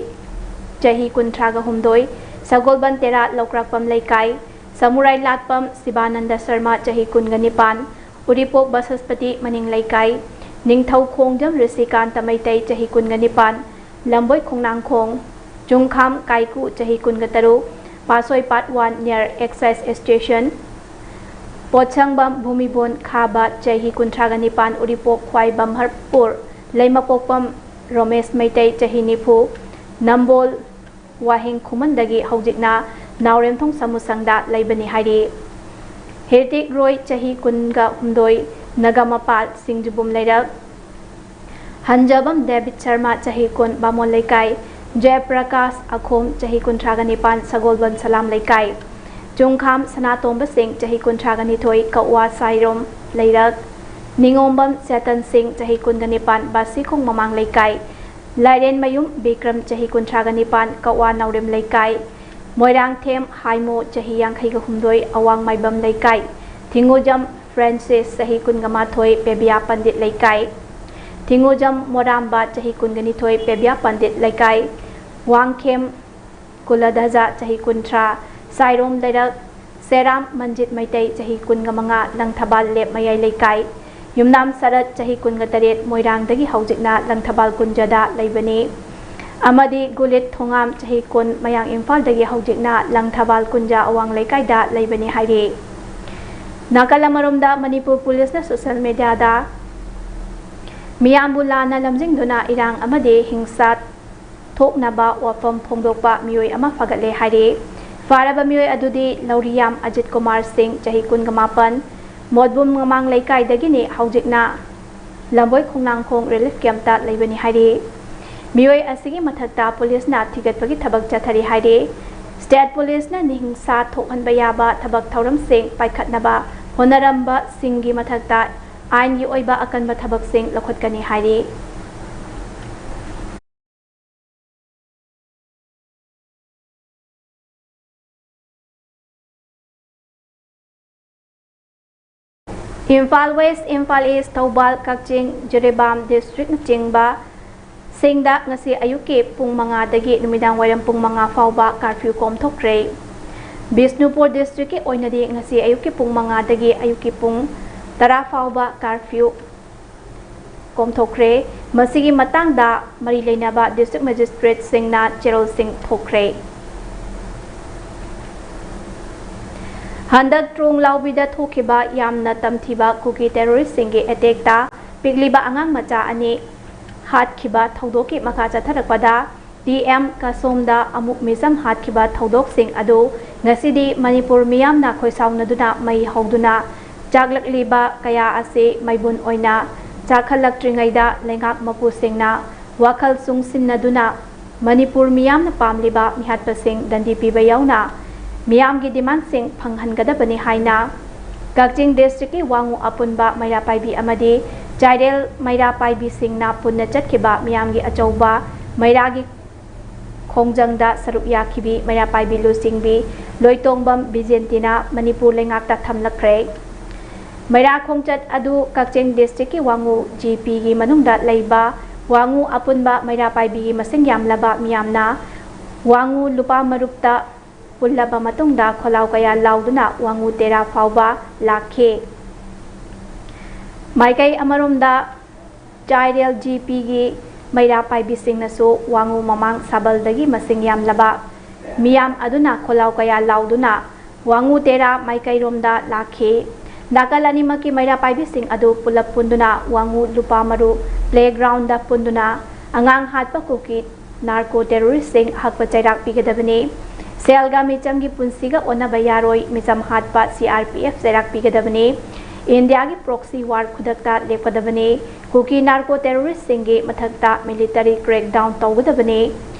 ꯆꯍꯤ ꯀꯨꯟꯊ꯭ꯔꯥꯒ ꯍꯨꯝꯗꯣꯏ, ꯁꯒꯣꯜꯕꯟ ꯇꯦꯔꯥ ꯂꯧꯀ꯭ꯔꯥꯛꯄꯝ ꯂꯩꯀꯥꯏ, ꯁꯃꯨꯔꯥꯏ ꯂꯥꯠꯄꯝ ꯁꯤꯕꯥꯅꯟꯗ ꯁꯔꯃ, ꯆꯍꯤ ꯀꯨꯟꯒ ꯅꯤꯄꯥꯟ, ꯎꯔꯤꯄꯣꯛ ꯕꯁꯁꯄꯇꯤ ꯃꯅꯤꯡ ꯂꯩꯀꯥꯏ, ꯅꯤꯡꯊꯧ ꯈꯣꯡꯖꯝ ꯔꯤꯁꯤꯀꯥꯟꯇ ꯃꯩꯇꯩ, ꯆꯍꯤ ꯀꯨꯟꯒ ꯅꯤꯄꯥꯟ, ꯂꯝꯕꯣꯏ ꯈꯣꯡꯅꯥꯡꯈꯣꯡ, ꯆꯨꯡꯈꯥꯝ ꯀꯥꯏꯀꯨ, ꯆꯍꯤ ꯀꯨꯟꯒ ꯇꯔꯨꯛ, ꯄꯥꯁꯣꯏ ꯄꯥꯠ ꯋꯥꯟ near excise station, ꯄꯣꯠꯁꯪꯕꯝ ꯚꯨꯃꯤꯕꯣꯟ ꯈꯥꯕ ꯆꯍꯤ ꯀꯨꯟꯊ꯭ꯔꯥꯒ ꯅꯤꯄꯥꯟ ꯎꯔꯤꯄꯣꯛ ꯈ꯭ꯋꯥꯏ ꯕꯝꯍꯔꯄꯨꯔ ꯂꯩꯃꯄꯣꯛꯄꯝ ꯔꯣꯃꯦꯁ ꯃꯩꯇꯩ ꯆꯍꯤ ꯅꯤꯐꯨ ꯅꯝꯕꯣꯜ ꯋꯥꯍꯦꯡ ꯈꯨꯃꯟꯗꯒꯤ ꯍꯧꯖꯤꯛꯅ ꯅꯥꯎꯔꯦꯝꯊꯣꯡ ꯁꯃꯨꯁꯪꯗ ꯂꯩꯕꯅꯤ ꯍꯥꯏꯔꯤ꯫ ꯍꯤꯔꯇꯤꯛ ꯔꯣꯏ ꯆꯍꯤ ꯀꯨꯟꯒ ꯍꯨꯝꯗꯣꯏ ꯅꯒꯥꯃꯄꯥꯜ ꯁꯤꯡꯖꯨꯕꯨꯝ ꯂꯩꯔꯛ, ꯍꯟꯖꯕꯝ ꯗꯦꯕꯤꯠ ꯁꯔꯃ ꯆꯍꯤ ꯀꯨꯟ ꯕꯥꯃꯣꯟ ꯂꯩꯀꯥꯏ, ꯖꯌꯄ꯭ꯔꯀꯥꯁ ꯑꯈꯣꯝ ꯆꯍꯤ ꯀꯨꯟꯊ꯭ꯔꯥꯒ ꯅꯤꯄꯥꯟ ꯁꯒꯣꯜꯕꯟ ꯁꯂꯥꯝ ꯂꯩꯀꯥꯏ, ꯆꯨꯡꯈꯥꯝ ꯁꯅꯥꯇꯣꯝꯕ ꯁꯤꯡ ꯆꯍꯤ ꯀꯨꯟꯊ꯭ꯔꯥꯒ ꯅꯤꯊꯣꯏ ꯀꯛꯋꯥ ꯁꯥꯏꯔꯣꯝ ꯂꯩꯔꯛ, ꯅꯤꯉꯣꯝꯕꯝ ꯆꯦꯇꯟ ꯁꯤꯡ ꯆꯍꯤ ꯀꯨꯟꯒ ꯅꯤꯄꯥꯟ ꯕꯥꯁꯤꯈꯣꯡ ꯃꯃꯥꯡ ꯂꯩꯀꯥꯏ, ꯂꯥꯏꯔꯦꯟꯃꯌꯨꯝ ꯕꯤꯀ꯭ꯔꯝ ꯆꯍꯤ ꯀꯨꯟꯊ꯭ꯔꯥꯒ ꯅꯤꯄꯥꯟ ꯀꯛꯋꯥ ꯅꯥꯎꯔꯦꯝ ꯂꯩꯀꯥꯏ, ꯃꯣꯏꯔꯥꯡꯊꯦꯝ ꯍꯥꯏꯃꯣ ꯆꯍꯤ ꯌꯥꯡꯈꯩꯒ ꯍꯨꯝꯗꯣꯏ ꯑꯋꯥꯡ ꯃꯥꯏꯕꯝ ꯂꯩꯀꯥꯏ, ꯊꯤꯡꯉꯨꯖꯝ ꯐ꯭ꯔꯥꯟꯁꯤꯁ ꯆꯍꯤ ꯀꯨꯟꯒ ꯃꯥꯊꯣꯏ ꯄꯦꯕꯤꯌꯥ ꯄꯟꯗꯤꯠ ꯂꯩꯀꯥꯏ, ꯊꯤꯡꯉꯨꯖꯝ ꯃꯣꯔꯥꯝꯕ ꯆꯍꯤ ꯀꯨꯟꯒ ꯅꯤꯊꯣꯏ ꯄꯦꯕꯤꯌꯥ ꯄꯟꯗꯤꯠ ꯂꯩꯀꯥꯏ, ꯋꯥꯡꯈꯦꯝ ꯀꯨꯂꯙꯖ ꯆꯍꯤ ꯀꯨꯟꯊ꯭ꯔꯥ ꯁꯥꯏꯔꯣꯝ ꯂꯩꯔꯛ, ꯁꯦꯔꯥꯝ ꯃꯟꯖꯤꯠ ꯃꯩꯇꯩ ꯆꯍꯤ ꯀꯨꯟꯒ ꯃꯉꯥ ꯂꯪꯊꯕꯥꯜ ꯂꯦꯞ ꯃꯌꯥꯏ ꯂꯩꯀꯥꯏ, ꯌꯨꯝꯅꯥꯝ ꯁꯔꯠ ꯆꯍꯤ ꯀꯨꯟꯒ ꯇꯔꯦꯠ ꯃꯣꯏꯔꯥꯡꯗꯒꯤ ꯍꯧꯖꯤꯛꯅ ꯂꯪꯊꯕꯥꯜ ꯀꯨꯟꯖꯗ ꯂꯩꯕꯅꯤ ꯑꯃꯗꯤ ꯒꯨꯂꯤꯠ ꯊꯣꯉꯥꯝ ꯆꯍꯤ ꯀꯨꯟ ꯃꯌꯥꯡ ꯏꯝꯐꯥꯜꯗꯒꯤ ꯍꯧꯖꯤꯛꯅ ꯂꯪꯊꯕꯥꯜ ꯀꯨꯟꯖ ꯑꯋꯥꯡ ꯂꯩꯀꯥꯏꯗ ꯂꯩꯕꯅꯤ ꯍꯥꯏꯔꯤ꯫ ꯅꯥꯀꯜ ꯑꯃꯔꯣꯝꯗ ꯃꯅꯤꯄꯨꯔ ꯄꯨꯂꯤꯁꯅ ꯁꯣꯁꯤꯌꯦꯜ ꯃꯦꯗꯤꯌꯥꯗ ꯃꯤꯌꯥꯝꯕꯨ ꯂꯥꯟꯅ ꯂꯝꯖꯤꯡꯗꯨꯅ ꯏꯔꯥꯡ ꯑꯃꯗꯤ ꯍꯤꯡꯁꯥ ꯊꯣꯛꯅꯕ ꯋꯥꯐꯝ ꯐꯣꯡꯗꯣꯛꯄ ꯃꯤꯑꯣꯏ ꯑꯃ ꯐꯒꯠꯂꯦ ꯍꯥꯏꯔꯤ꯫ ꯐꯥꯔꯕ ꯃꯤꯑꯣꯏ ꯑꯗꯨꯗꯤ ꯂꯧꯔꯤꯌꯥꯝ ꯑꯖꯤꯠ ꯀꯨꯃꯥꯔ ꯁꯤꯡ ꯆꯍꯤ ꯀꯨꯟꯒ ꯃꯥꯄꯟ, ꯃꯣꯠꯕꯨꯝ ꯃꯃꯥꯡ ꯂꯩꯀꯥꯏꯗꯒꯤꯅꯤ, ꯍꯧꯖꯤꯛꯅ ꯂꯝꯕꯣꯏ ꯈꯣꯡꯅꯥꯡꯈꯣꯡ ꯔꯤꯂꯤꯐ ꯀꯦꯝꯞꯇ ꯂꯩꯕꯅꯤ ꯍꯥꯏꯔꯤ꯫ ꯃꯤꯑꯣꯏ ꯑꯁꯤꯒꯤ ꯃꯊꯛꯇ ꯄꯨꯂꯤꯁꯅ ꯊꯤꯒꯠꯄꯒꯤ ꯊꯕꯛ ꯆꯠꯊꯔꯤ ꯍꯥꯏꯔꯤ꯫ ꯁ꯭ꯇꯦꯠ ꯄꯨꯂꯤꯁꯅ ꯅꯤꯡꯁꯥ ꯊꯣꯛꯍꯟꯕ ꯌꯥꯕ ꯊꯕꯛ ꯊꯧꯔꯝꯁꯤꯡ ꯄꯥꯏꯈꯠꯅꯕ ꯍꯣꯠꯅꯔꯝꯕꯁꯤꯡꯒꯤ ꯃꯊꯛꯇ ꯑꯥꯏꯟꯒꯤ ꯑꯣꯏꯕ ꯑꯀꯟꯕ ꯊꯕꯛꯁꯤꯡ ꯂꯧꯈꯠꯀꯅꯤ ꯍꯥꯏꯔꯤ꯫ ꯏꯝꯐꯥꯜ ꯋꯦꯁ, ꯏꯝꯐꯥꯜ ꯏꯁ, ꯊꯧꯕꯥꯜ, ꯀꯛꯆꯤꯡ, ꯖꯤꯔꯤꯕꯥꯝ ꯗꯤꯁꯇ꯭ꯔꯤꯛꯅꯆꯤꯡꯕ ꯁꯤꯡꯗ ꯉꯁꯤ ꯑꯌꯨꯛꯀꯤ ꯄꯨꯡ ꯃꯉꯥꯗꯒꯤ ꯅꯨꯃꯤꯗꯥꯡ ꯋꯥꯏꯔꯝ ꯄꯨꯡ ꯃꯉꯥ ꯐꯥꯎꯕ ꯀꯥꯔꯐ꯭ꯌꯨ ꯀꯣꯝꯊꯣꯛꯈ꯭ꯔꯦ꯫ ꯕꯤꯁꯅꯨꯄꯨꯔ ꯗꯤꯁꯇ꯭ꯔꯤꯛꯀꯤ ꯑꯣꯏꯅꯗꯤ ꯉꯁꯤ ꯑꯌꯨꯛꯀꯤ ꯄꯨꯡ ꯃꯉꯥꯗꯒꯤ ꯑꯌꯨꯛꯀꯤ ꯄꯨꯡ ꯇꯔꯥ ꯐꯥꯎꯕ ꯀꯥꯔꯐ꯭ꯌꯨ ꯀꯣꯝꯊꯣꯛꯈ꯭ꯔꯦ꯫ ꯃꯁꯤꯒꯤ ꯃꯇꯥꯡꯗ ꯃꯔꯤ ꯂꯩꯅꯕ ꯗꯤꯁꯇ꯭ꯔꯤꯛ ꯃꯦꯖꯤꯁꯇ꯭ꯔꯦꯠꯁꯤꯡꯅ ꯆꯦꯔꯣꯜꯁꯤꯡ ꯊꯣꯛꯈ꯭ꯔꯦ꯫ ꯍꯟꯗꯛ ꯇ꯭ꯔꯣꯡ ꯂꯥꯎꯕꯤꯗ ꯊꯣꯛꯈꯤꯕ ꯌꯥꯝꯅ ꯇꯝꯊꯤꯕ ꯀꯨꯀꯤ ꯇꯦꯔꯣꯔꯤꯁꯁꯤꯡꯒꯤ ꯑꯦꯇꯦꯛꯇ ꯄꯤꯛꯂꯤꯕ ꯑꯉꯥꯡ ꯃꯆꯥ ꯑꯅꯤ ꯍꯥꯠꯈꯤꯕ ꯊꯧꯗꯣꯛꯀꯤ ꯃꯈꯥ ꯆꯠꯊꯔꯛꯄꯗ, ꯇꯤ ꯑꯦꯝ ꯀꯁꯣꯝꯗ ꯑꯃꯨꯛ ꯃꯤꯆꯝ ꯍꯥꯠꯈꯤꯕ ꯊꯧꯗꯣꯛꯁꯤꯡ ꯑꯗꯨ ꯉꯁꯤꯗꯤ ꯃꯅꯤꯄꯨꯔ ꯃꯤꯌꯥꯝꯅ ꯈꯣꯏꯁꯥꯎꯅꯗꯨꯅ ꯃꯩ ꯍꯧꯗꯨꯅ ꯆꯥꯛꯂꯛꯂꯤꯕ ꯀꯌꯥ ꯑꯁꯤ ꯃꯩꯕꯨꯟ ꯑꯣꯏꯅ ꯆꯥꯛꯈꯠꯂꯛꯇ꯭ꯔꯤꯉꯩꯗ ꯂꯩꯉꯥꯛ ꯃꯄꯨꯁꯤꯡꯅ ꯋꯥꯈꯜ ꯆꯨꯡꯁꯤꯟꯅꯗꯨꯅ ꯃꯅꯤꯄꯨꯔ ꯃꯤꯌꯥꯝꯅ ꯄꯥꯝꯂꯤꯕ ꯃꯤꯍꯥꯠꯄꯁꯤꯡ ꯗꯟꯗꯤ ꯄꯤꯕ ꯌꯥꯎꯅ ꯃꯤꯌꯥꯝꯒꯤ ꯗꯤꯃꯥꯟꯁꯤꯡ ꯐꯪꯍꯟꯒꯗꯕꯅꯤ ꯍꯥꯏꯅ ꯀꯛꯆꯤꯡ ꯗꯤꯁꯇ꯭ꯔꯤꯛꯀꯤ ꯋꯥꯉꯨ ꯑꯄꯨꯟꯕ ꯃꯩꯔꯥ ꯄꯥꯏꯕꯤ ꯑꯃꯗꯤ ꯆꯥꯏꯔꯦꯜ ꯃꯩꯔꯥ ꯄꯥꯏꯕꯤꯁꯤꯡꯅ ꯄꯨꯟꯅ ꯆꯠꯈꯤꯕ ꯃꯤꯌꯥꯝꯒꯤ ꯑꯆꯧꯕ ꯃꯩꯔꯥꯒꯤ ꯈꯣꯡꯖꯪꯗ ꯁꯔꯨꯛ ꯌꯥꯈꯤꯕꯤ ꯃꯩꯔꯥ ꯄꯥꯏꯕꯤ ꯂꯨꯆꯤꯡꯕꯤ ꯂꯣꯏꯇꯣꯡꯕꯝ ꯕꯤꯖꯦꯟꯇꯤꯅ ꯃꯅꯤꯄꯨꯔ ꯂꯩꯉꯥꯛꯇ ꯊꯝꯂꯛꯈ꯭ꯔꯦ꯫ ꯃꯩꯔꯥ ꯈꯣꯡꯆꯠ ꯑꯗꯨ ꯀꯛꯆꯤꯡ ꯗꯤꯁꯇ꯭ꯔꯤꯛꯀꯤ ꯋꯥꯉꯨ ꯖꯤ ꯄꯤꯒꯤ ꯃꯅꯨꯡꯗ ꯂꯩꯕ ꯋꯥꯉꯨ ꯑꯄꯨꯟꯕ ꯃꯩꯔꯥ ꯄꯥꯏꯕꯤꯒꯤ ꯃꯁꯤꯡ ꯌꯥꯝꯂꯕ ꯃꯤꯌꯥꯝꯅ ꯋꯥꯉꯨ ꯂꯨꯄꯥ ꯃꯔꯨꯞꯇ ꯄꯨꯜꯂꯕ ꯃꯇꯨꯡꯗ ꯈꯣꯜꯂꯥꯎ ꯀꯌꯥ ꯂꯥꯎꯗꯨꯅ ꯋꯥꯉꯨ ꯇꯦꯔꯥ ꯐꯥꯎꯕ ꯂꯥꯛꯈꯤ꯫ ꯃꯥꯏꯀꯩ ꯑꯃꯔꯣꯝꯗ ꯆꯥꯏꯔꯦꯜ ꯖꯤ ꯄꯤꯒꯤ ꯃꯩꯔꯥ ꯄꯥꯏꯕꯤꯁꯤꯡꯅꯁꯨ ꯋꯥꯉꯨ ꯃꯃꯥꯡ ꯁꯥꯕꯜꯗꯒꯤ ꯃꯁꯤꯡ ꯌꯥꯝꯂꯕ ꯃꯤꯌꯥꯝ ꯑꯗꯨꯅ ꯈꯣꯜꯂꯥꯎ ꯀꯌꯥ ꯂꯥꯎꯗꯨꯅ ꯋꯥꯉꯨ ꯇꯦꯔꯥ ꯃꯥꯏꯀꯩꯔꯣꯝꯗ ꯂꯥꯛꯈꯤ꯫ ꯅꯥꯀꯜ ꯑꯅꯤꯃꯛꯀꯤ ꯃꯩꯔꯥ ꯄꯥꯏꯕꯤꯁꯤꯡ ꯑꯗꯨ ꯄꯨꯂꯞ ꯄꯨꯟꯗꯨꯅ ꯋꯥꯉꯨ ꯂꯨꯄꯥ ꯃꯔꯨ ꯄ꯭ꯂꯦꯒ꯭ꯔꯥꯎꯟꯗ ꯄꯨꯟꯗꯨꯅ ꯑꯉꯥꯡ ꯍꯥꯠꯄ ꯀꯨꯀꯤ ꯅꯥꯔꯀꯣ ꯇꯦꯔꯣꯔꯤꯁꯁꯤꯡ ꯑꯍꯛꯄ ꯆꯩꯔꯥꯛ ꯄꯤꯒꯗꯕꯅꯤ꯫ ꯁꯦꯜꯒ ꯃꯤꯆꯝꯒꯤ ꯄꯨꯟꯁꯤꯒ ꯑꯣꯟꯅꯕ ꯌꯥꯔꯣꯏ꯫ ꯃꯤꯆꯝ ꯍꯥꯠꯄ ꯁꯤ ꯑꯥꯔ ꯄꯤ ꯑꯦꯐ ꯆꯩꯔꯥꯛ ꯄꯤꯒꯗꯕꯅꯤ꯫ ꯏꯟꯗꯤꯌꯥꯒꯤ ꯄ꯭ꯔꯣꯛꯁꯤ ꯋꯥꯔ ꯈꯨꯗꯛꯇ ꯂꯦꯞꯀꯗꯕꯅꯤ꯫ ꯀꯨꯀꯤ ꯅꯥꯔꯀꯣ ꯇꯦꯔꯣꯔꯤꯁꯁꯤꯡꯒꯤ ꯃꯊꯛꯇ ꯃꯤꯂꯤꯇꯔꯤ ꯀ꯭ꯔꯦꯛꯗꯥꯎꯟ ꯇꯧꯒꯗꯕꯅꯤ꯫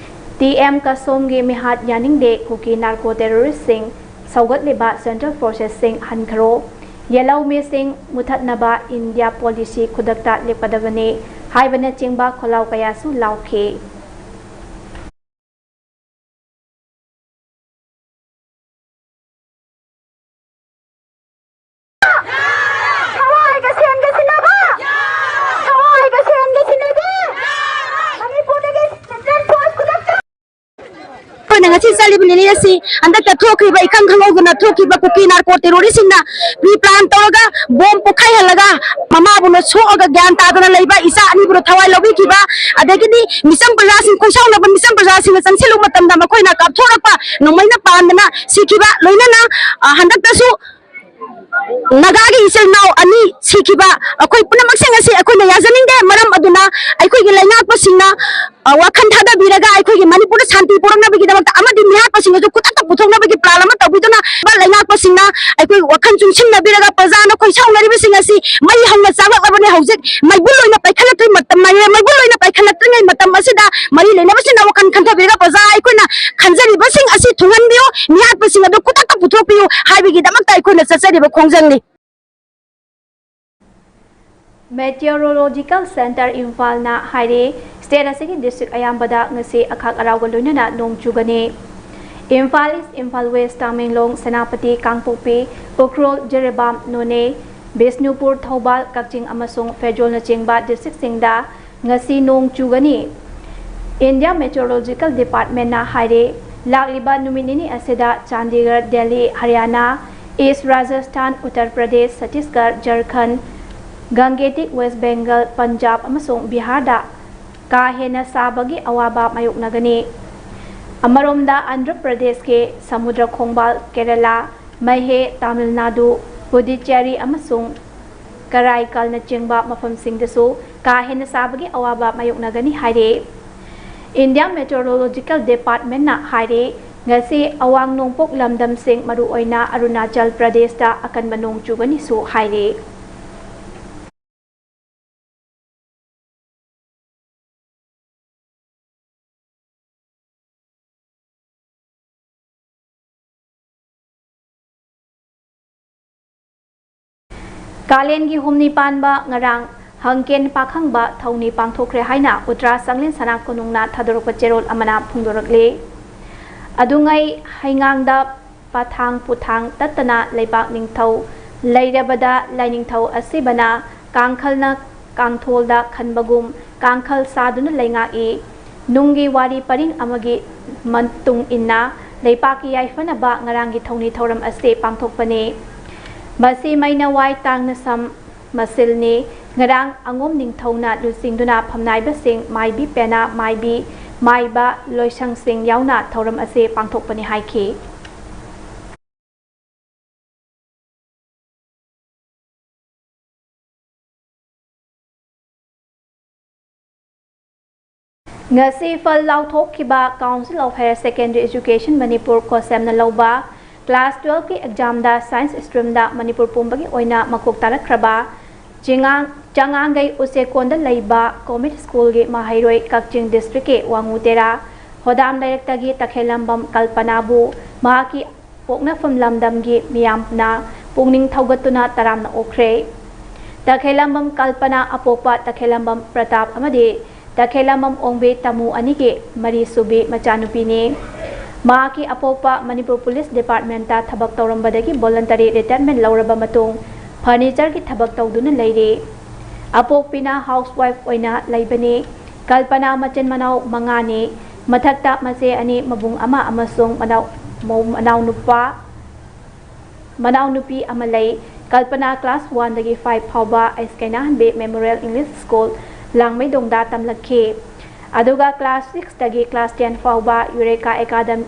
ꯇꯤ ꯑꯦꯝ ꯀꯁꯣꯝꯒꯤ ꯃꯤꯍꯥꯠ ꯌꯥꯅꯤꯡꯗꯦ꯫ ꯀꯨꯀꯤ ꯅꯥꯔꯀꯣ ꯇꯦꯔꯣꯔꯤꯁꯁꯤꯡ ꯁꯧꯒꯠꯂꯤꯕ ꯁꯦꯟꯇ꯭ꯔꯦꯜ ꯐꯣꯔꯁꯦꯁꯁꯤꯡ ꯍꯟꯈ꯭ꯔꯣ꯫ ꯌꯦꯜꯍꯧ ꯃꯤꯁꯤꯡ ꯃꯨꯊꯠꯅꯕ ꯏꯟꯗꯤꯌꯥ ꯄꯣꯂꯤꯁꯤ ꯈꯨꯗꯛꯇ ꯂꯦꯞꯀꯗꯕꯅꯤ ꯍꯥꯏꯕꯅꯆꯤꯡꯕ ꯈꯣꯜꯂꯥꯎ ꯀꯌꯥꯁꯨ ꯂꯥꯎꯈꯤ꯫ ꯊꯋꯥꯏꯒ ꯁꯦꯟꯒ ꯁꯤꯟꯅꯕ! ꯊꯋꯥꯏꯒ ꯁꯦꯟꯒ ꯁꯤꯟꯅꯕ! ꯃꯅꯤꯄꯨꯔꯗꯒꯤ ꯁꯦꯟꯇ꯭ꯔꯦꯜ ꯐꯣꯔꯁ ꯈꯨꯗꯛꯇ ꯑꯩꯈꯣꯏꯅ ꯉꯁꯤ ꯆꯠ ꯂꯤꯕꯅꯤꯅꯦ ꯑꯁꯤ ꯍꯟꯗꯛꯇ ꯊꯣꯛꯈꯤꯕ ꯏꯈꯪ ꯈꯪꯍꯧꯗꯅ ꯊꯣꯛꯈꯤꯕ ꯀꯨꯀꯤ ꯅꯥꯔꯀꯣ ꯇꯦꯔꯣꯔꯤꯁꯁꯤꯡꯅ ꯄ꯭ꯔꯤ ꯄ꯭ꯂꯥꯟ ꯇꯧꯔꯒ ꯕꯣꯝ ꯄꯣꯈꯥꯏꯍꯜꯂꯒ ꯃꯃꯥꯕꯨꯅ ꯁꯣꯛꯑꯒ ꯒ꯭ꯌꯥꯟ ꯇꯥꯗꯅ ꯂꯩꯕ ꯏꯆꯥ ꯑꯅꯤꯕꯨꯅ ꯊꯋꯥꯏ ꯂꯧꯕꯤꯈꯤꯕ, ꯑꯗꯒꯤꯗꯤ ꯃꯤꯆꯝ ꯄ꯭ꯔꯖꯥꯁꯤꯡ, ꯈꯣꯡꯁꯥꯎꯅꯕ ꯃꯤꯆꯝ ꯄ꯭ꯔꯖꯥꯁꯤꯡꯅ ꯆꯪꯁꯤꯜꯂꯨꯕ ꯃꯇꯝꯗ ꯃꯈꯣꯏꯅ ꯀꯥꯞꯊꯣꯔꯛꯄ ꯅꯣꯡꯃꯩꯅ ꯄꯥꯟꯗꯅ ꯁꯤꯈꯤꯕ, ꯂꯣꯏꯅꯅ, ꯑ, ꯍꯟꯗꯛꯇꯁꯨ ꯅꯥꯒꯥꯒꯤ ꯏꯆꯤꯜ ꯏꯅꯥꯎ ꯑꯅꯤ ꯁꯤꯈꯤꯕ ꯑꯩꯈꯣꯏ ꯄꯨꯝꯅꯃꯛꯁꯤꯡ ꯑꯁꯤ ꯑꯩꯈꯣꯏꯅ ꯌꯥꯖꯅꯤꯡꯗꯦ꯫ ꯃꯔꯝ ꯑꯗꯨꯅ ꯑꯩꯈꯣꯏꯒꯤ ꯂꯩꯉꯥꯛꯄꯁꯤꯡꯅ, ꯑ, ꯋꯥꯈꯜ ꯊꯥꯗꯕꯤꯔꯒ ꯑꯩꯈꯣꯏꯒꯤ ꯃꯅꯤꯄꯨꯔꯗ ꯁꯥꯟꯇꯤ ꯄꯨꯔꯛꯅꯕꯒꯤꯗꯃꯛꯇ ꯑꯃꯗꯤ ꯃꯤꯍꯥꯠꯄꯁꯤꯡ ꯑꯗꯨ ꯈꯨꯗꯛꯇ ꯄꯨꯊꯣꯛꯅꯕꯒꯤ ꯄ꯭ꯂꯥꯟ ꯑꯃ ꯇꯧꯕꯤꯗꯨꯅ ꯂꯩꯉꯥꯛꯄꯁꯤꯡꯅ ꯑꯩꯈꯣꯏ ꯋꯥꯈꯜ ꯆꯨꯡꯁꯤꯟꯅꯕꯤꯔꯒ ꯄ꯭ꯔꯖꯥꯅ ꯈꯣꯏ ꯁꯥꯎꯅꯔꯤꯕꯁꯤꯡ ꯑꯁꯤ ꯃꯩ ꯍꯧꯅ ꯆꯥꯛꯂꯛꯂꯕꯅꯤ꯫ ꯍꯧꯖꯤꯛ ꯃꯩꯕꯨꯜ ꯑꯣꯏꯅ ꯄꯥꯏꯈꯠꯂꯛꯇ꯭ꯔꯤ ꯃꯇꯝ, ꯃꯩꯕꯨꯜ ꯑꯣꯏꯅ ꯄꯥꯏꯈꯠꯂꯛꯇ꯭ꯔꯤꯉꯩ ꯃꯇꯝ ꯑꯁꯤꯗ ꯃꯔꯤ ꯂꯩꯅꯕꯁꯤꯡꯅ ꯋꯥꯈꯜ ꯈꯟꯊꯕꯤꯔꯒ ꯄ꯭ꯔꯖꯥ ꯑꯩꯈꯣꯏꯅ ꯈꯟꯖꯔꯤꯕꯁꯤꯡ ꯑꯁꯤ ꯊꯨꯡꯍꯟꯕꯤꯌꯨ, ꯃꯤꯍꯥꯠꯄꯁꯤꯡ ꯑꯗꯨ ꯈꯨꯗꯛꯇ ꯄꯨꯊꯣꯛꯄꯤꯌꯨ ꯍꯥꯏꯕꯒꯤꯗꯃꯛꯇ ꯑꯩꯈꯣꯏꯅ ꯆꯠꯆꯔꯤꯕ ꯈꯣꯡꯖꯪꯅꯤ꯫ Meteorological Center ꯏꯝꯐꯥꯜꯅ ꯍꯥꯏꯔꯤ, ꯁ꯭ꯇꯦꯠ ꯑꯁꯤꯒꯤ ꯗꯤꯁꯇ꯭ꯔꯤꯛ ꯑꯌꯥꯝꯕꯗ ꯉꯁꯤ ꯑꯈꯥꯛ ꯑꯔꯥꯎꯒ ꯂꯣꯏꯅꯅ ꯅꯣꯡ ꯆꯨꯒꯅꯤ꯫ ꯏꯝꯐꯥꯜ ꯏꯁ, ꯏꯝꯐꯥꯜ ꯋꯦꯁ, ꯇꯥꯃꯦꯡꯂꯣꯡ, ꯁꯦꯅꯥꯄꯇꯤ, ꯀꯥꯡꯄꯣꯛꯄꯤ, ꯎꯈ꯭ꯔꯨꯜ, ꯖꯤꯔꯤꯕꯥꯝ, ꯅꯣꯅꯦ, ꯕꯤꯁꯅꯨꯄꯨꯔ, ꯊꯧꯕꯥꯜ, ꯀꯛꯆꯤꯡ ꯑꯃꯁꯨꯡ ꯐꯦꯔꯖꯣꯜꯅꯆꯤꯡꯕ ꯗꯤꯁꯇ꯭ꯔꯤꯛꯁꯤꯡꯗ ꯉꯁꯤ ꯅꯣꯡ ꯆꯨꯒꯅꯤ꯫ ꯏꯟꯗꯤꯌꯥ ꯃꯦꯇꯤꯑꯣꯔꯣꯂꯣꯖꯤꯀꯦꯜ ꯗꯤꯄꯥꯔꯠꯃꯦꯟꯅ ꯍꯥꯏꯔꯤ, ꯂꯥꯛꯂꯤꯕ ꯅꯨꯃꯤꯠ ꯅꯤꯅꯤ ꯑꯁꯤꯗ ꯆꯥꯟꯗꯤꯒꯔ, ꯗꯦꯜꯂꯤ, ꯍꯔꯤꯌꯥꯅꯥ, ꯏꯁ ꯔꯥꯖꯁꯊꯥꯟ, ꯎꯠꯇꯔ ꯄ꯭ꯔꯗꯦꯁ, ꯆꯇꯤꯁꯒꯔ, ꯖꯔꯈꯟ, ꯒꯪꯒꯦꯇꯤꯛ ꯋꯦꯁ ꯕꯦꯡꯒꯜ, ꯄꯟꯖꯥꯕ ꯑꯃꯁꯨꯡ ꯕꯤꯍꯥꯔꯗ ꯀꯥ ꯍꯦꯟꯅ ꯁꯥꯕꯒꯤ ꯑꯋꯥꯕ ꯃꯥꯌꯣꯛꯅꯒꯅꯤ꯫ ꯑꯃꯔꯣꯝꯗ ꯑꯟꯙ꯭ꯔ ꯄ꯭ꯔꯗꯦꯁꯀꯤ ꯁꯃꯨꯗ꯭ꯔ ꯈꯣꯡꯕꯥꯜ, ꯀꯦꯔꯂꯥ, ꯃꯍꯦ, ꯇꯥꯃꯤꯜ ꯅꯥꯗꯨ, ꯄꯨꯗꯨꯆꯦꯔꯤ ꯑꯃꯁꯨꯡ ꯀꯔꯥꯏꯀꯜꯅꯆꯤꯡꯕ ꯃꯐꯝꯁꯤꯡꯗꯁꯨ ꯀꯥ ꯍꯦꯟꯅ ꯁꯥꯕꯒꯤ ꯑꯋꯥꯕ ꯃꯥꯌꯣꯛꯅꯒꯅꯤ ꯍꯥꯏꯔꯤ꯫ ꯏꯟꯗꯤꯌꯥ ꯃꯦꯇꯤꯑꯣꯔꯣꯂꯣꯖꯤꯀꯦꯜ ꯗꯤꯄꯥꯔꯠꯃꯦꯟꯅ ꯍꯥꯏꯔꯤ, ꯉꯁꯤ ꯑꯋꯥꯡ ꯅꯣꯡꯄꯣꯛ ꯂꯝꯗꯝꯁꯤꯡ, ꯃꯔꯨꯑꯣꯏꯅ ꯑꯔꯨꯅꯥꯆꯜ ꯄ꯭ꯔꯗꯦꯁꯇ ꯑꯀꯟꯕ ꯅꯣꯡ ꯆꯨꯒꯅꯤꯁꯨ ꯍꯥꯏꯔꯤ꯫ ꯀꯥꯂꯦꯟꯒꯤ ꯍꯨꯝꯅꯤ ꯄꯥꯟꯕ ꯉꯔꯥꯡ ꯍꯪꯀꯦꯟ ꯄꯥꯈꯪꯕ ꯊꯧꯅꯤ ꯄꯥꯡꯊꯣꯛꯈ꯭ꯔꯦ ꯍꯥꯏꯅ ꯎꯇ꯭ꯔꯥ ꯆꯥꯡꯂꯦꯟ ꯁꯅꯥ ꯀꯣꯅꯨꯡꯅ ꯊꯥꯗꯣꯔꯛꯄ ꯆꯦꯔꯣꯜ ꯑꯃꯅ ꯐꯣꯡꯗꯣꯔꯛꯂꯤ꯫ ꯑꯗꯨꯉꯩ ꯍꯩꯉꯥꯡꯗ ꯄꯊꯥꯡ ꯄꯨꯊꯥꯡ ꯇꯠꯇꯅ ꯂꯩꯕꯥꯛ ꯅꯤꯡꯊꯧ ꯂꯩꯔꯕꯗ ꯂꯥꯏꯅꯤꯡꯊꯧ ꯑꯁꯤꯕꯅ ꯀꯥꯡꯈꯜꯅ ꯀꯥꯡꯊꯣꯜꯗ ꯈꯟꯕꯒꯨꯝ ꯀꯥꯡꯈꯜ ꯁꯥꯗꯨꯅ ꯂꯩꯉꯥꯛꯏ꯫ ꯅꯨꯡꯒꯤ ꯋꯥꯔꯤ ꯄꯔꯤꯡ ꯑꯃꯒꯤ ꯃꯇꯨꯡ ꯏꯟꯅ ꯂꯩꯄꯥꯛꯀꯤ ꯌꯥꯏꯐꯅꯕ ꯉꯔꯥꯡꯒꯤ ꯊꯧꯅꯤ ꯊꯧꯔꯝ ꯑꯁꯤ ꯄꯥꯡꯊꯣꯛꯄꯅꯤ꯫ ꯃꯁꯤ ꯃꯩꯅꯋꯥꯏ ꯇꯥꯡꯅ ꯁꯝ ꯃꯁꯤꯜꯅꯤ꯫ ꯉꯔꯥꯡ ꯑꯉꯣꯝ ꯅꯤꯡꯊꯧꯅ ꯂꯨꯆꯤꯡꯗꯨꯅ ꯐꯝꯅꯥꯏꯕꯁꯤꯡ ꯃꯥꯏꯕꯤ ꯄꯦꯅꯥ, ꯃꯥꯏꯕꯤ, ꯃꯥꯏꯕ, ꯂꯣꯏꯁꯪꯁꯤꯡ ꯌꯥꯎꯅ ꯊꯧꯔꯝ ꯑꯁꯤ ꯄꯥꯡꯊꯣꯛꯄꯅꯤ ꯍꯥꯏꯈꯤ꯫ ꯉꯁꯤ ꯐꯜ ꯂꯥꯎꯊꯣꯛꯈꯤꯕ Council of Higher Secondary Education Manipur, ꯀꯣꯁꯦꯝꯅ ꯂꯧꯕ class twelve ꯀꯤ exam ꯗ science stream ꯗ ꯃꯅꯤꯄꯨꯔ ꯄꯨꯝꯕꯒꯤ ꯑꯣꯏꯅ ꯃꯀꯣꯛ ꯇꯥꯔꯛꯈ꯭ꯔꯕ ꯆꯤꯉꯥꯡ-, ꯆꯉꯥꯡꯒꯩ ꯎꯆꯦꯛꯀꯣꯟꯗ ꯂꯩꯕ ꯀꯣꯃꯤꯠ ꯁ꯭ꯀꯨꯜꯒꯤ ꯃꯍꯩꯔꯣꯏ ꯀꯛꯆꯤꯡ district ꯀꯤ ꯋꯥꯉꯨ ꯇꯦꯔꯥ ꯍꯣꯗꯥꯝ ꯂꯩꯔꯛꯇꯒꯤ ꯇꯈꯦꯜꯂꯝꯕꯝ ꯀꯜꯄꯅꯥꯕꯨ ꯃꯍꯥꯛꯀꯤ ꯄꯣꯛꯅꯐꯝ ꯂꯝꯗꯝꯒꯤ ꯃꯤꯌꯥꯝꯅ ꯄꯨꯛꯅꯤꯡ ꯊꯧꯒꯠꯇꯨꯅ ꯇꯔꯥꯝꯅ ꯑꯣꯛꯈ꯭ꯔꯦ꯫ ꯇꯈꯦꯜꯂꯝꯕꯝ ꯀꯜꯄꯅꯥ ꯑꯄꯣꯛꯄ ꯇꯈꯦꯜꯂꯝꯕꯝ ꯄ꯭ꯔꯇꯥꯞ ꯑꯃꯗꯤ ꯇꯈꯦꯜꯂꯝꯕꯝ ꯑꯣꯡꯕꯤ ꯇꯥꯃꯨ ꯑꯅꯤꯒꯤ ꯃꯔꯤꯁꯨꯕꯤ ꯃꯆꯥꯅꯨꯄꯤꯅꯤ꯫ ꯃꯍꯥꯛꯀꯤ ꯑꯄꯣꯛꯄ ꯃꯅꯤꯄꯨꯔ ꯄꯨꯂꯤꯁ ꯗꯤꯄꯥꯔꯠꯃꯦꯟꯇ ꯊꯕꯛ ꯇꯧꯔꯝꯕꯗꯒꯤ voluntary retirement ꯂꯧꯔꯕ ꯃꯇꯨꯡ furniture ꯒꯤ ꯊꯕꯛ ꯇꯧꯗꯨꯅ ꯂꯩꯔꯤ꯫ ꯑꯄꯣꯛꯄꯤꯅ housewife ꯑꯣꯏꯅ ꯂꯩꯕꯅꯤ꯫ ꯀꯜꯄꯅꯥ ꯃꯆꯤꯟ ꯃꯅꯥꯎ ꯃꯉꯥꯅꯤ꯫ ꯃꯊꯛꯇ ꯃꯆꯦ ꯑꯅꯤ, ꯃꯕꯨꯡ ꯑꯃ ꯑꯃꯁꯨꯡ ꯃꯅꯥꯎ-, ꯃꯧ-, ꯃꯅꯥꯎꯅꯨꯄꯥ, ꯃꯅꯥꯎꯅꯨꯄꯤ ꯑꯃ ꯂꯩ꯫ ꯀꯜꯄꯅꯥ class one ꯗꯒꯤ five ꯐꯥꯎꯕ ꯑꯩꯁ ꯀꯩꯅꯥꯍꯟꯕꯤ Memorial English School, ꯂꯥꯡꯃꯩꯗꯣꯡꯗ ꯇꯝꯂꯛꯈꯤ꯫ ꯑꯗꯨꯒ class six ꯇꯒꯤ class ten ꯐꯥꯎꯕ ꯌꯨꯔꯦꯀꯥ ꯑꯦꯀꯥꯗꯝ-,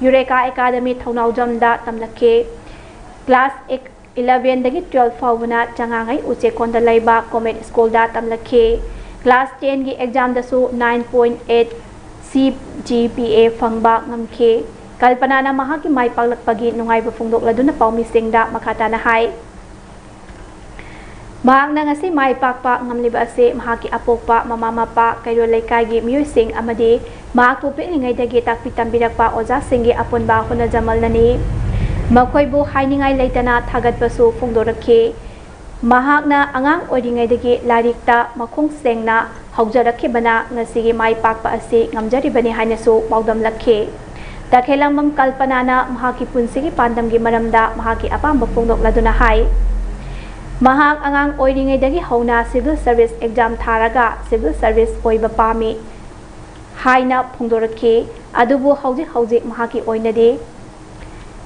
ꯌꯨꯔꯦꯀꯥ Academy ꯊꯧꯅꯥꯎꯖꯝꯗ ꯇꯝꯂꯛꯈꯤ꯫ Class eleven ꯗꯒꯤ twelve ꯐꯥꯎꯕꯅ ꯆꯉꯥꯡꯉꯩ ꯎꯆꯦꯛꯀꯣꯟꯗ ꯂꯩꯕ ꯀꯣꯃꯦꯠ ꯁ꯭ꯀꯨꯜꯗ ꯇꯝꯂꯛꯈꯤ꯫ Class ten ꯒꯤ exam ꯗꯁꯨ nine point eight C G P A ꯐꯪꯕ ꯉꯝꯈꯤ꯫ ꯀꯜꯄꯅꯥꯅ ꯃꯍꯥꯛꯀꯤ ꯃꯥꯏ ꯄꯥꯛꯂꯛꯄꯒꯤ ꯅꯨꯡꯉꯥꯏꯕ ꯐꯣꯡꯗꯣꯛꯂꯗꯨꯅ ꯄꯥꯎꯃꯤꯁꯤꯡꯗ ꯃꯈꯥ ꯇꯥꯅ ꯍꯥꯏ, ꯃꯍꯥꯛꯅ ꯉꯁꯤ ꯃꯥꯏ ꯄꯥꯛꯄ ꯉꯝꯂꯤꯕ ꯑꯁꯤ ꯃꯍꯥꯛꯀꯤ ꯑꯄꯣꯛꯄ, ꯃꯃꯥ ꯃꯄꯥ, ꯀꯩꯔꯣꯜ ꯂꯩꯀꯥꯏꯒꯤ ꯃꯤꯑꯣꯏꯁꯤꯡ ꯑꯃꯗꯤ ꯃꯍꯥꯛꯄꯨ ꯄꯤꯛꯂꯤꯉꯩꯗꯒꯤ ꯇꯥꯛꯄꯤ ꯇꯝꯕꯤꯔꯛꯄ ꯑꯣꯖꯥꯁꯤꯡꯒꯤ ꯑꯄꯨꯟꯕ ꯍꯣꯠꯅꯖꯃꯜꯅꯅꯤ꯫ ꯃꯈꯣꯏꯕꯨ ꯍꯥꯏꯅꯤꯡꯉꯥꯏ ꯂꯩꯇꯅ ꯊꯥꯒꯠꯄꯁꯨ ꯐꯣꯡꯗꯣꯔꯛꯈꯤ꯫ ꯃꯍꯥꯛꯅ ꯑꯉꯥꯡ ꯑꯣꯏꯔꯤꯉꯩꯗꯒꯤ ꯂꯥꯏꯔꯤꯛꯇ ꯃꯈꯣꯡ ꯁꯦꯡꯅ ꯍꯧꯖꯔꯛꯈꯤꯕꯅ ꯉꯁꯤꯒꯤ ꯃꯥꯏ ꯄꯥꯛꯄ ꯑꯁꯤ ꯉꯝꯖꯔꯤꯕꯅꯤ ꯍꯥꯏꯅꯁꯨ ꯄꯥꯎꯗꯝꯂꯛꯈꯤ꯫ ꯇꯈꯦꯜꯂꯝꯕꯝ ꯀꯜꯄꯅꯥꯅ ꯃꯍꯥꯛꯀꯤ ꯄꯨꯟꯁꯤꯒꯤ ꯄꯥꯟꯗꯝꯒꯤ ꯃꯔꯝꯗ ꯃꯍꯥꯛꯀꯤ ꯑꯄꯥꯝꯕ ꯐꯣꯡꯗꯣꯛꯂꯗꯨꯅ ꯍꯥꯏ, ꯃꯍꯥꯛ ꯑꯉꯥꯡ ꯑꯣꯏꯔꯤꯉꯩꯗꯒꯤ ꯍꯧꯅ civil service exam ꯊꯥꯔꯒ civil service ꯑꯣꯏꯕ ꯄꯥꯝꯃꯤ꯫ ꯍꯥꯏꯅ ꯐꯣꯡꯗꯣꯔꯛꯈꯤ꯫ ꯑꯗꯨꯕꯨ ꯍꯧꯖꯤꯛ ꯍꯧꯖꯤꯛ ꯃꯍꯥꯛꯀꯤ ꯑꯣꯏꯅꯗꯤ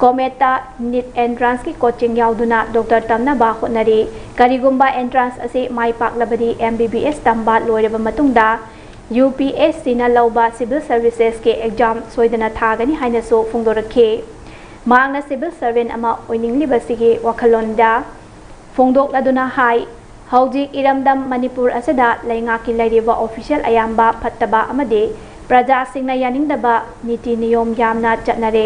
ꯀꯣꯃꯦꯠꯇ ꯅꯤꯠ ꯑꯦꯟꯇ꯭ꯔꯥꯟꯁꯀꯤ ꯀꯣꯆꯤꯡ ꯌꯥꯎꯗꯨꯅ ꯗꯣꯛꯇꯔ ꯇꯝꯅꯕ ꯍꯣꯠꯅꯔꯤ꯫ ꯀꯔꯤꯒꯨꯝꯕ ꯑꯦꯟꯇ꯭ꯔꯥꯟꯁ ꯑꯁꯤ ꯃꯥꯏ ꯄꯥꯛꯂꯕꯗꯤ ꯑꯦꯝ ꯕꯤ ꯕꯤ ꯑꯦꯁ ꯇꯝꯕ ꯂꯣꯏꯔꯕ ꯃꯇꯨꯡꯗ ꯌꯨ ꯄꯤ ꯑꯦꯁ ꯁꯤꯅ ꯂꯧꯕ ꯁꯤꯚꯤꯜ ꯁꯔꯚꯤꯁꯦꯁꯀꯤ ꯑꯦꯛꯖꯥꯝ ꯁꯣꯏꯗꯅ ꯊꯥꯒꯅꯤ ꯍꯥꯏꯅꯁꯨ ꯐꯣꯡꯗꯣꯔꯛꯈꯤ꯫ ꯃꯍꯥꯛꯅ ꯁꯤꯚꯤꯜ ꯁꯔꯚꯦꯟ ꯑꯃ ꯑꯣꯏꯅꯤꯡꯂꯤꯕꯁꯤꯒꯤ ꯋꯥꯈꯜꯂꯣꯟꯗ ꯐꯣꯡꯗꯣꯛꯂꯗꯨꯅ ꯍꯥꯏ, ꯍꯧꯖꯤꯛ ꯏꯔꯝꯗꯝ ꯃꯅꯤꯄꯨꯔ ꯑꯁꯤꯗ ꯂꯩꯉꯥꯛꯀꯤ ꯂꯩꯔꯤꯕ ꯑꯣꯐꯤꯁꯤꯌꯦꯜ ꯑꯌꯥꯝꯕ ꯐꯠꯇꯕ ꯑꯃꯗꯤ ꯄ꯭ꯔꯖꯥꯁꯤꯡꯅ ꯌꯥꯅꯤꯡꯗꯕ ꯅꯤꯇꯤ ꯅꯤꯌꯣꯝ ꯌꯥꯝꯅ ꯆꯠꯅꯔꯦ꯫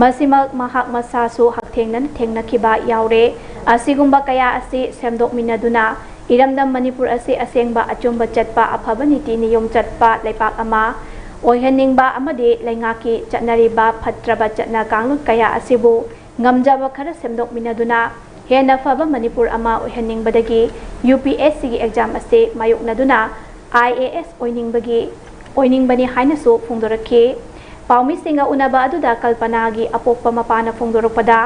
ꯃꯁꯤꯃꯛ ꯃꯍꯥꯛ ꯃꯁꯥꯁꯨ ꯍꯛꯊꯦꯡꯅꯅ ꯊꯦꯡꯅꯈꯤꯕ ꯌꯥꯎꯔꯦ꯫ ꯑꯁꯤꯒꯨꯝꯕ ꯀꯌꯥ ꯑꯁꯤ ꯁꯦꯝꯗꯣꯛꯃꯤꯟꯅꯗꯨꯅ ꯏꯔꯝꯗꯝ ꯃꯅꯤꯄꯨꯔ ꯑꯁꯤ ꯑꯁꯦꯡꯕ ꯑꯆꯨꯝꯕ ꯆꯠꯄ, ꯑꯐꯕ ꯅꯤꯇꯤ ꯅꯤꯌꯣꯝ ꯆꯠꯄ ꯂꯩꯄꯥꯛ ꯑꯃ ꯑꯣꯏꯍꯟꯅꯤꯡꯕ ꯑꯃꯗꯤ ꯂꯩꯉꯥꯛꯀꯤ ꯆꯠꯅꯔꯤꯕ ꯐꯠꯇ꯭ꯔꯕ ꯆꯠꯅ ꯀꯥꯡꯂꯣꯟ ꯀꯌꯥ ꯑꯁꯤꯕꯨ ꯉꯝꯖꯕ ꯈꯔ ꯁꯦꯝꯗꯣꯛꯃꯤꯟꯅꯗꯨꯅ ꯍꯦꯟꯅ ꯐꯕ ꯃꯅꯤꯄꯨꯔ ꯑꯃ ꯑꯣꯏꯍꯟꯅꯤꯡꯕꯗꯒꯤ ꯌꯨ ꯄꯤ ꯑꯦꯁ ꯁꯤꯒꯤ ꯑꯦꯛꯖꯥꯝ ꯑꯁꯤ ꯃꯥꯌꯣꯛꯅꯗꯨꯅ ꯑꯥꯏ ꯑꯦ ꯑꯦꯁ ꯑꯣꯏꯅꯤꯡꯕꯒꯤ, ꯑꯣꯏꯅꯤꯡꯕꯅꯤ ꯍꯥꯏꯅꯁꯨ ꯐꯣꯡꯗꯣꯔꯛꯈꯤ꯫ ꯄꯥꯎꯃꯤꯁꯤꯡꯒ ꯎꯅꯕ ꯑꯗꯨꯗ ꯀꯜꯄꯅꯥꯒꯤ ꯑꯄꯣꯛꯄ ꯃꯄꯥꯅ ꯐꯣꯡꯗꯣꯔꯛꯄꯗ,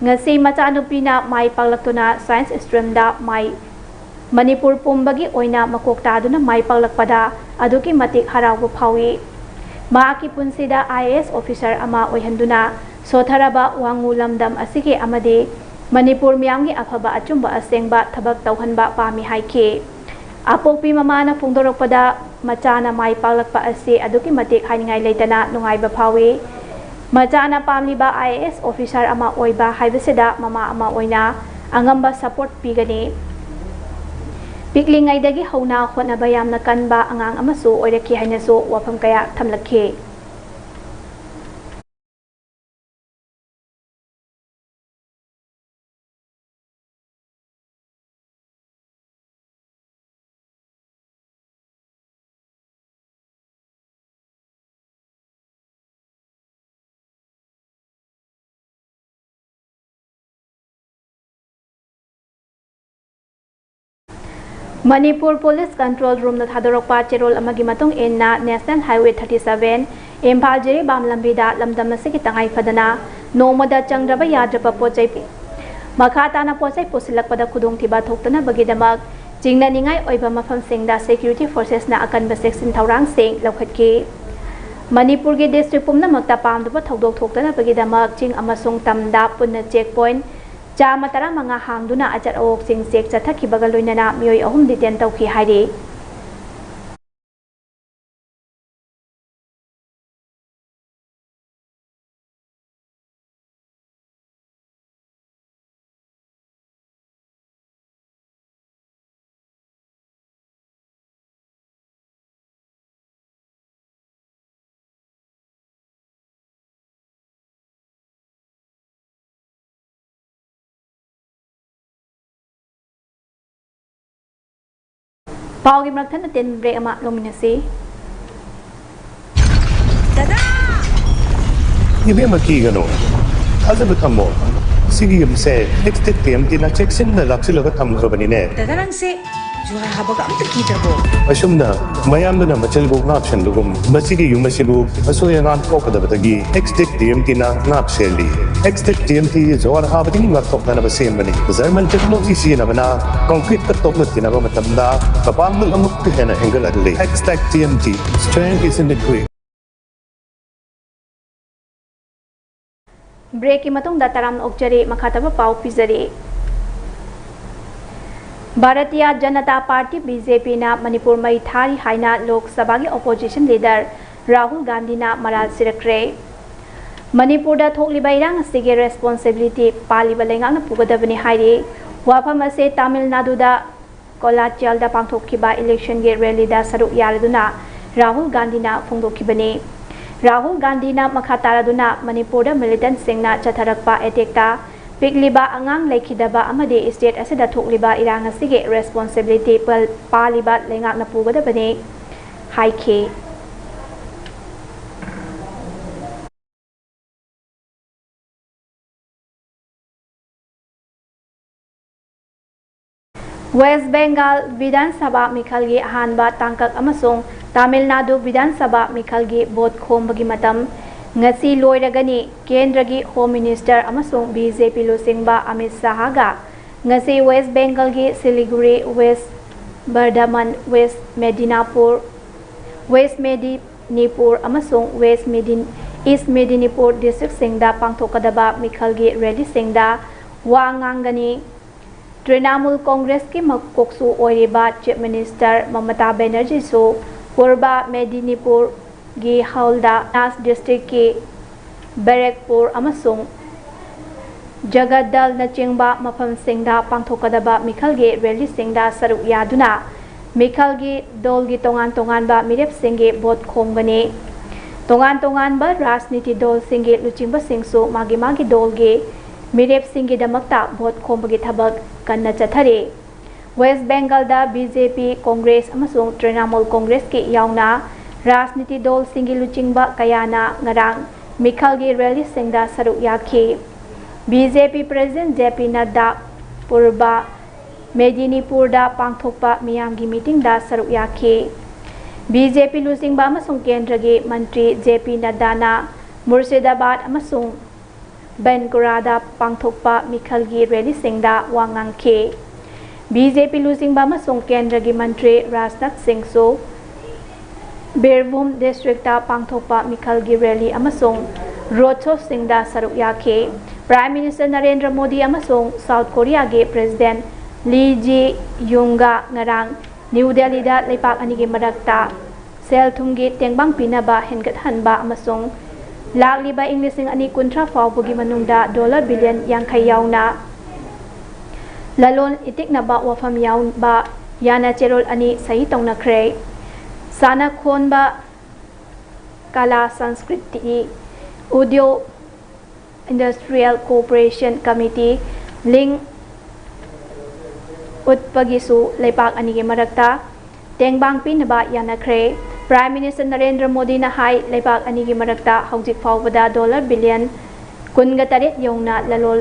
ꯉꯁꯤ ꯃꯆꯥꯅꯨꯄꯤꯅ ꯃꯥꯏ ꯄꯥꯛꯂꯛꯇꯨꯅ ꯁꯥꯏꯟꯁ ꯁ꯭ꯇ꯭ꯔꯤꯝꯗ ꯃꯥꯏ ꯃꯅꯤꯄꯨꯔ ꯄꯨꯝꯕꯒꯤ ꯑꯣꯏꯅ ꯃꯀꯣꯛ ꯇꯥꯗꯨꯅ ꯃꯥꯏ ꯄꯥꯛꯂꯛꯄꯗ ꯑꯗꯨꯛꯀꯤ ꯃꯇꯤꯛ ꯍꯔꯥꯎꯕ ꯐꯥꯎꯏ꯫ ꯃꯍꯥꯛꯀꯤ ꯄꯨꯟꯁꯤꯗ ꯑꯥꯏ ꯑꯦ ꯑꯦꯁ ꯑꯣꯐꯤꯁꯔ ꯑꯃ ꯑꯣꯏꯍꯟꯗꯨꯅ ꯁꯣꯠꯊꯔꯕ ꯋꯥꯉꯨ ꯂꯝꯗꯝ ꯑꯁꯤꯒꯤ ꯑꯃꯗꯤ ꯃꯅꯤꯄꯨꯔ ꯃꯤꯌꯥꯝꯒꯤ ꯑꯐꯕ ꯑꯆꯨꯝꯕ ꯑꯁꯦꯡꯕ ꯊꯕꯛ ꯇꯧꯍꯟꯕ ꯄꯥꯝꯃꯤ ꯍꯥꯏꯈꯤ꯫ ꯑꯄꯣꯛꯄꯤ ꯃꯃꯥꯅ ꯐꯣꯡꯗꯣꯔꯛꯄꯗ, ꯃꯆꯥꯅ ꯃꯥꯏ ꯄꯥꯛꯂꯛꯄ ꯑꯁꯤ ꯑꯗꯨꯛꯀꯤ ꯃꯇꯤꯛ ꯍꯥꯏꯅꯤꯡꯉꯥꯏ ꯂꯩꯇꯅ ꯅꯨꯡꯉꯥꯏꯕ ꯐꯥꯎꯏ꯫ ꯃꯆꯥꯅ ꯄꯥꯝꯂꯤꯕ ꯑꯥꯏ ꯑꯦ ꯑꯦꯁ ꯑꯣꯐꯤꯁꯥꯔ ꯑꯃ ꯑꯣꯏꯕ ꯍꯥꯏꯕꯁꯤꯗ ꯃꯃꯥ ꯑꯃ ꯑꯣꯏꯅ ꯑꯉꯝꯕ ꯁꯄꯣꯔꯠ ꯄꯤꯒꯅꯤ꯫ ꯄꯤꯛꯂꯤꯉꯩꯗꯒꯤ ꯍꯧꯅ ꯍꯣꯠꯅꯕ ꯌꯥꯝꯅ ꯀꯟꯕ ꯑꯉꯥꯡ ꯑꯃꯁꯨ ꯑꯣꯏꯔꯛꯈꯤ ꯍꯥꯏꯅꯁꯨ ꯋꯥꯐꯝ ꯀꯌꯥ ꯊꯝꯂꯛꯈꯤ꯫ ꯃꯅꯤꯄꯨꯔ ꯄꯨꯂꯤꯁ ꯀꯟꯇ꯭ꯔꯣꯜ ꯔꯨꯝꯅ ꯊꯥꯗꯣꯔꯛꯄ ꯆꯦꯔꯣꯜ ꯑꯃꯒꯤ ꯃꯇꯨꯡ ꯏꯟꯅ, national highway thirty seven, Imphal Jiribam ꯂꯝꯕꯤꯗ ꯂꯝꯗꯝ ꯑꯁꯤꯒꯤ ꯇꯉꯥꯏ ꯐꯗꯅ ꯅꯣꯡꯃꯗ ꯆꯪꯗ꯭ꯔꯕ ꯌꯥꯗ꯭ꯔꯕ ꯄꯣꯠ ꯆꯩ, ꯃꯈꯥ ꯇꯥꯅ ꯄꯣꯠ ꯆꯩ ꯄꯨꯁꯤꯜꯂꯛꯄꯗ ꯈꯨꯗꯣꯡꯊꯤꯕ ꯊꯣꯛꯇꯅꯕꯒꯤꯗꯃꯛ ꯆꯤꯡꯅꯅꯤꯡꯉꯥꯏ ꯑꯣꯏꯕ ꯃꯐꯝꯁꯤꯡꯗ security forcesꯅ ꯑꯀꯟꯕ ꯆꯦꯛꯁꯤꯟ ꯊꯧꯔꯥꯡꯁꯤꯡ ꯂꯧꯈꯠꯈꯤ꯫ ꯃꯅꯤꯄꯨꯔꯒꯤ district ꯄꯨꯝꯅꯃꯛꯇ ꯄꯥꯝꯗꯕ ꯊꯧꯗꯣꯛ ꯊꯣꯛꯇꯅꯕꯒꯤꯗꯃꯛ ꯆꯤꯡ ꯑꯃꯁꯨꯡ ꯇꯝꯗ ꯄꯨꯟꯅ check point ꯆꯥꯝꯃ ꯇꯔꯥꯃꯉꯥ ꯍꯥꯡꯗꯨꯅ ꯑꯆꯠ ꯑꯋꯣꯛꯁꯤꯡ check ꯆꯠꯊꯈꯤꯕꯒ ꯂꯣꯏꯅꯅ ꯃꯤꯑꯣꯏ ꯑꯍꯨꯝ detain ꯇꯧꯈꯤ ꯍꯥꯏꯔꯤ꯫ ꯄꯥꯎꯒꯤ ꯃꯔꯛ ꯊꯠꯅ ꯇꯦꯟꯕ break ꯑꯃ ꯂꯧꯃꯤꯟꯅꯁꯤ꯫ ꯏꯕꯦꯝꯃ, ꯀꯤꯒꯅꯨ, ꯊꯥꯖꯕ ꯊꯝꯃꯣ꯫ ꯁꯤꯒꯤ ꯌꯨꯝꯁꯦ Extech T M Tꯅ ꯆꯦꯛꯁꯤꯟꯅ ꯂꯥꯛꯁꯤꯜꯂꯒ ꯊꯝꯈ꯭ꯔꯕꯅꯤꯅꯦ꯫ ꯗꯗꯥ, ꯅꯪꯁꯦ ꯖꯨꯍꯥꯔ ꯍꯥꯕꯒ ꯑꯝꯇ ꯀꯤꯗ꯭ꯔꯕꯣ? ꯑꯁꯨꯝꯅ ꯃꯌꯥꯝꯗꯨꯅ ꯃꯆꯤꯜꯕꯨ ꯉꯥꯛ ꯁꯦꯟꯕꯒꯨꯝ, ꯃꯁꯤꯒꯤ ꯌꯨꯝ ꯑꯁꯤꯕꯨ ꯑꯁꯣꯏ ꯑꯉꯥꯝ ꯊꯣꯛꯀꯗꯕꯗꯒꯤ Extech T M Tꯅ ꯉꯥꯛ ꯁꯦꯜꯂꯤ꯫ Extech T M T ꯖꯨꯍꯥꯔ ꯍꯥꯕꯗꯒꯤ ꯉꯥꯛꯊꯣꯛꯅꯅꯕ ꯁꯦꯝꯕꯅꯤ꯫ German technology ꯁꯤꯖꯤꯟꯅꯕꯅ concreteꯀ ꯇꯣꯛꯅ ꯊꯤꯅꯕ ꯃꯇꯝꯗ ꯃꯄꯥꯡꯒꯜ ꯑꯃꯨꯛꯀ ꯍꯦꯟꯅ ꯍꯦꯟꯒꯠꯍꯜꯂꯤ꯫ Extech T M T, strength is in the grit. Breakꯀꯤ ꯃꯇꯨꯡꯗ ꯇꯔꯥꯝꯅ ꯑꯣꯛꯆꯔꯤ, ꯃꯈꯥ ꯇꯥꯕ ꯄꯥꯎ ꯄꯤꯖꯔꯤ꯫ ꯚꯥꯔꯇꯤꯌꯥ ꯖꯅꯇꯥ ꯄꯥꯔꯇꯤ, BJPꯅ ꯃꯅꯤꯄꯨꯔ ꯃꯩ ꯊꯥꯔꯤ ꯍꯥꯏꯅ ꯂꯣꯛ ꯁꯚꯥꯒꯤ opposition leader ꯔꯥꯍꯨꯜ ꯒꯥꯟꯙꯤꯅ ꯃꯔꯥꯜ ꯁꯤꯔꯛꯈ꯭ꯔꯦ꯫ ꯃꯅꯤꯄꯨꯔꯗ ꯊꯣꯛꯂꯤꯕ ꯏꯔꯥꯡ ꯑꯁꯤꯒꯤ responsibility ꯄꯥꯜꯂꯤꯕ ꯂꯩꯉꯥꯛꯅ ꯄꯨꯒꯗꯕꯅꯤ ꯍꯥꯏꯔꯤ꯫ ꯋꯥꯐꯝ ꯑꯁꯤ ꯇꯥꯃꯤꯜ ꯅꯥꯗꯨꯗ ꯀꯣꯂꯥꯆꯤꯌꯥꯜꯗ ꯄꯥꯡꯊꯣꯛꯈꯤꯕ electionꯒꯤ rallyꯗ ꯁꯔꯨꯛ ꯌꯥꯔꯗꯨꯅ ꯔꯥꯍꯨꯜ ꯒꯥꯟꯙꯤꯅ ꯐꯣꯡꯗꯣꯛꯈꯤꯕꯅꯤ꯫ ꯔꯥꯍꯨꯜ ꯒꯥꯟꯙꯤꯅ ꯃꯈꯥ ꯇꯥꯔꯗꯨꯅ ꯃꯅꯤꯄꯨꯔꯗ militantꯁꯤꯡꯅ ꯆꯠꯊꯔꯛꯄ attackꯇ ꯄꯤꯛꯂꯤꯕ ꯑꯉꯥꯡ ꯂꯩꯈꯤꯗꯕ ꯑꯃꯗꯤ state ꯑꯁꯤꯗ ꯊꯣꯛꯂꯤꯕ ꯏꯔꯥꯡ ꯑꯁꯤꯒꯤ responsibility ꯄꯥꯜ-, ꯄꯥꯜꯂꯤꯕ ꯂꯩꯉꯥꯛꯅ ꯄꯨꯒꯗꯕꯅꯤ ꯍꯥꯏꯈꯤ꯫ West Bengal ꯕꯤꯙꯥꯟ ꯁꯚꯥ ꯃꯤꯈꯜꯒꯤ ꯑꯍꯥꯟꯕ ꯇꯥꯡꯀꯛ ꯑꯃꯁꯨꯡ ꯇꯥꯃꯤꯜ ꯅꯥꯗꯨ ꯕꯤꯙꯥꯟ ꯁꯚꯥ ꯃꯤꯈꯜꯒꯤ vote ꯈꯣꯝꯕꯒꯤ ꯃꯇꯝ ꯉꯁꯤ ꯂꯣꯏꯔꯒꯅꯤ꯫ ꯀꯦꯟꯗ꯭ꯔꯒꯤ Home Minister ꯑꯃꯁꯨꯡ BJP ꯂꯨꯆꯤꯡꯕ ꯑꯃꯤꯠ ꯁꯥꯍꯒ ꯉꯁꯤ West Bengalꯒꯤ Siliguri West ꯕꯔꯙꯃꯟ, west ꯃꯦꯗꯤꯅꯥꯄꯨꯔ, west ꯃꯦꯗꯤꯅꯤꯄꯨꯔ ꯑꯃꯁꯨꯡ ꯋꯦꯁ ꯃꯦꯗꯤꯟ-, ꯏꯁ ꯃꯦꯗꯤꯅꯤꯄꯨꯔ ꯗꯤꯁꯇ꯭ꯔꯤꯛꯁꯤꯡꯗ ꯄꯥꯡꯊꯣꯛꯀꯗꯕ ꯃꯤꯈꯜꯒꯤ ꯔꯦꯂꯤꯁꯤꯡꯗ ꯋꯥ ꯉꯥꯡꯒꯅꯤ꯫ ꯇ꯭ꯔꯤꯅꯥꯃꯨꯜ ꯀꯣꯡꯒ꯭ꯔꯦꯁꯀꯤ ꯃꯀꯣꯛꯁꯨ ꯑꯣꯏꯔꯤꯕ ꯆꯤꯐ ꯃꯤꯅꯤꯁꯇꯔ ꯃꯃꯇꯥ ꯕꯦꯅꯔꯖꯤꯁꯨ ꯄꯨꯔꯕ ꯃꯦꯗꯤꯅꯤꯄꯨꯔꯒꯤ ꯍꯥꯎꯜꯗ ꯅꯥꯁ ꯗꯤꯁꯇ꯭ꯔꯤꯛꯀꯤ ꯕꯦꯔꯦꯛꯄꯨꯔ ꯑꯃꯁꯨꯡ ꯖꯒꯗꯜꯅꯆꯤꯡꯕ ꯃꯐꯝꯁꯤꯡꯗ ꯄꯥꯡꯊꯣꯛꯀꯗꯕ ꯃꯤꯈꯜꯒꯤ ꯔꯦꯂꯤꯁꯤꯡꯗ ꯁꯔꯨꯛ ꯌꯥꯗꯨꯅ ꯃꯤꯈꯜꯒꯤ ꯗꯣꯜꯒꯤ ꯇꯣꯉꯥꯟ ꯇꯣꯉꯥꯟꯕ ꯃꯤꯔꯦꯞꯁꯤꯡꯒꯤ ꯚꯣꯠ ꯈꯣꯝꯒꯅꯤ꯫ ꯇꯣꯉꯥꯟ ꯇꯣꯉꯥꯟꯕ ꯔꯥꯖꯅꯤꯇꯤ ꯗꯣꯜꯁꯤꯡꯒꯤ ꯂꯨꯆꯤꯡꯕꯁꯤꯡꯁꯨ ꯃꯥꯒꯤ ꯃꯥꯒꯤ ꯗꯣꯜꯒꯤ ꯃꯤꯔꯦꯞꯁꯤꯡꯒꯤꯗꯃꯛꯇ ꯚꯣꯠ ꯈꯣꯝꯕꯒꯤ ꯊꯕꯛ ꯀꯟꯅ ꯆꯠꯊꯔꯤ꯫ ꯋꯦꯁ ꯕꯦꯡꯒꯜꯗ ꯕꯤ ꯖꯦ ꯄꯤ, ꯀꯣꯡꯒ꯭ꯔꯦꯁ ꯑꯃꯁꯨꯡ ꯇ꯭ꯔꯤꯅꯥꯃꯨꯜ ꯀꯣꯡꯒ꯭ꯔꯦꯁꯀꯤ ꯌꯥꯎꯅ ꯔꯥꯖꯅꯤꯇꯤ ꯗꯣꯜꯁꯤꯡꯒꯤ ꯂꯨꯆꯤꯡꯕ ꯀꯌꯥꯅ ꯉꯔꯥꯡ ꯃꯤꯈꯜꯒꯤ ꯔꯦꯂꯤꯁꯤꯡꯗ ꯁꯔꯨꯛ ꯌꯥꯈꯤ꯫ ꯕꯤ ꯖꯦ ꯄꯤ ꯄ꯭ꯔꯦꯁꯤꯗꯦꯟꯠ ꯖꯦ ꯄꯤ ꯅꯗ꯭ꯗꯥ ꯄꯨꯔꯕ ꯃꯦꯗꯤꯅꯤꯄꯨꯔꯗ ꯄꯥꯡꯊꯣꯛꯄ ꯃꯤꯌꯥꯝꯒꯤ ꯃꯤꯇꯤꯡꯗ ꯁꯔꯨꯛ ꯌꯥꯈꯤ꯫ ꯕꯤ ꯖꯦ ꯄꯤ ꯂꯨꯆꯤꯡꯕ ꯑꯃꯁꯨꯡ ꯀꯦꯟꯗ꯭ꯔꯒꯤ ꯃꯟꯇ꯭ꯔꯤ ꯖꯦ ꯄꯤ ꯅꯗ꯭ꯗꯥꯅ ꯃꯨꯔꯁꯤꯗꯥꯕꯥꯗ ꯑꯃꯁꯨꯡ ꯕꯦꯟꯀꯨꯔꯥꯗ ꯄꯥꯡꯊꯣꯛꯄ ꯃꯤꯈꯜꯒꯤ ꯔꯦꯂꯤꯁꯤꯡꯗ ꯋꯥ ꯉꯥꯡꯈꯤ꯫ ꯕꯤ ꯖꯦ ꯄꯤ ꯂꯨꯆꯤꯡꯕ ꯑꯃꯁꯨꯡ ꯀꯦꯟꯗ꯭ꯔꯒꯤ ꯃꯟꯇ꯭ꯔꯤ ꯔꯥꯖꯅꯥꯊ ꯁꯤꯡꯁꯨ ꯕꯤꯔꯚꯨꯝ ꯗꯤꯁꯇ꯭ꯔꯤꯛꯇ ꯄꯥꯡꯊꯣꯛꯄ ꯃꯤꯈꯜꯒꯤ ꯔꯦꯂꯤ ꯑꯃꯁꯨꯡ ꯔꯣꯗ ꯁꯣꯁꯤꯡꯗ ꯁꯔꯨꯛ ꯌꯥꯈꯤ꯫ ꯄ꯭ꯔꯥꯏꯝ ꯃꯤꯅꯤꯁꯇꯔ ꯅꯔꯦꯟꯗ꯭ꯔ ꯃꯣꯗꯤ ꯑꯃꯁꯨꯡ ꯁꯥꯎꯠ ꯀꯣꯔꯤꯌꯥꯒꯤ ꯄ꯭ꯔꯦꯁꯤꯗꯦꯟꯠ ꯂꯤ ꯖꯤ ꯌꯨꯡꯒ ꯉꯔꯥꯡ ꯅ꯭ꯌꯨ ꯗꯦꯜꯂꯤꯗ ꯂꯩꯄꯥꯛ ꯑꯅꯤꯒꯤ ꯃꯔꯛꯇ ꯁꯦꯜ ꯊꯨꯝꯒꯤ ꯇꯦꯡꯕꯥꯡ ꯄꯤꯅꯕ ꯍꯦꯟꯒꯠꯍꯟꯕ ꯑꯃꯁꯨꯡ ꯂꯥꯛꯂꯤꯕ ꯏꯪ ꯂꯤꯁꯤꯡ ꯑꯅꯤ ꯀꯨꯟꯊ꯭ꯔꯥ ꯐꯥꯎꯕꯒꯤ ꯃꯅꯨꯡꯗ ꯗꯣꯂꯔ ꯕꯤꯂꯤꯌꯟ ꯌꯥꯡꯈꯩ ꯌꯥꯎꯅ ꯂꯂꯣꯟ ꯏꯇꯤꯛꯅꯕ ꯋꯥꯐꯝ ꯌꯥꯎꯕ ꯌꯥꯅ ꯆꯦꯔꯣꯜ ꯑꯅꯤ ꯁꯍꯤ ꯇꯧꯅꯈ꯭ꯔꯦ꯫ ꯁꯥꯟꯅ ꯈꯣꯟꯕ, ꯀꯂꯥ, ꯁꯪꯁꯀ꯭ꯔꯤꯇꯤ, Udyog, industrial cooperation committee link ꯎꯠꯄꯒꯤꯁꯨ ꯂꯩꯕꯥꯛ ꯑꯅꯤꯒꯤ ꯃꯔꯛꯇ ꯇꯦꯡꯕꯥꯡ ꯄꯤꯅꯕ ꯌꯥꯅꯈ꯭ꯔꯦ꯫ ꯄ꯭ꯔꯥꯏꯝ ꯃꯤꯅꯤꯁꯇꯔ ꯅꯔꯦꯟꯗ꯭ꯔ ꯃꯣꯗꯤꯅ ꯍꯥꯏ, ꯂꯩꯕꯥꯛ ꯑꯅꯤꯒꯤ ꯃꯔꯛꯇ ꯍꯧꯖꯤꯛ ꯐꯥꯎꯕꯗ ꯗꯣꯂꯔ ꯕꯤꯂꯤꯌꯟ ꯀꯨꯟꯒ ꯇꯔꯦꯠ ꯌꯧꯅ ꯂꯂꯣꯟ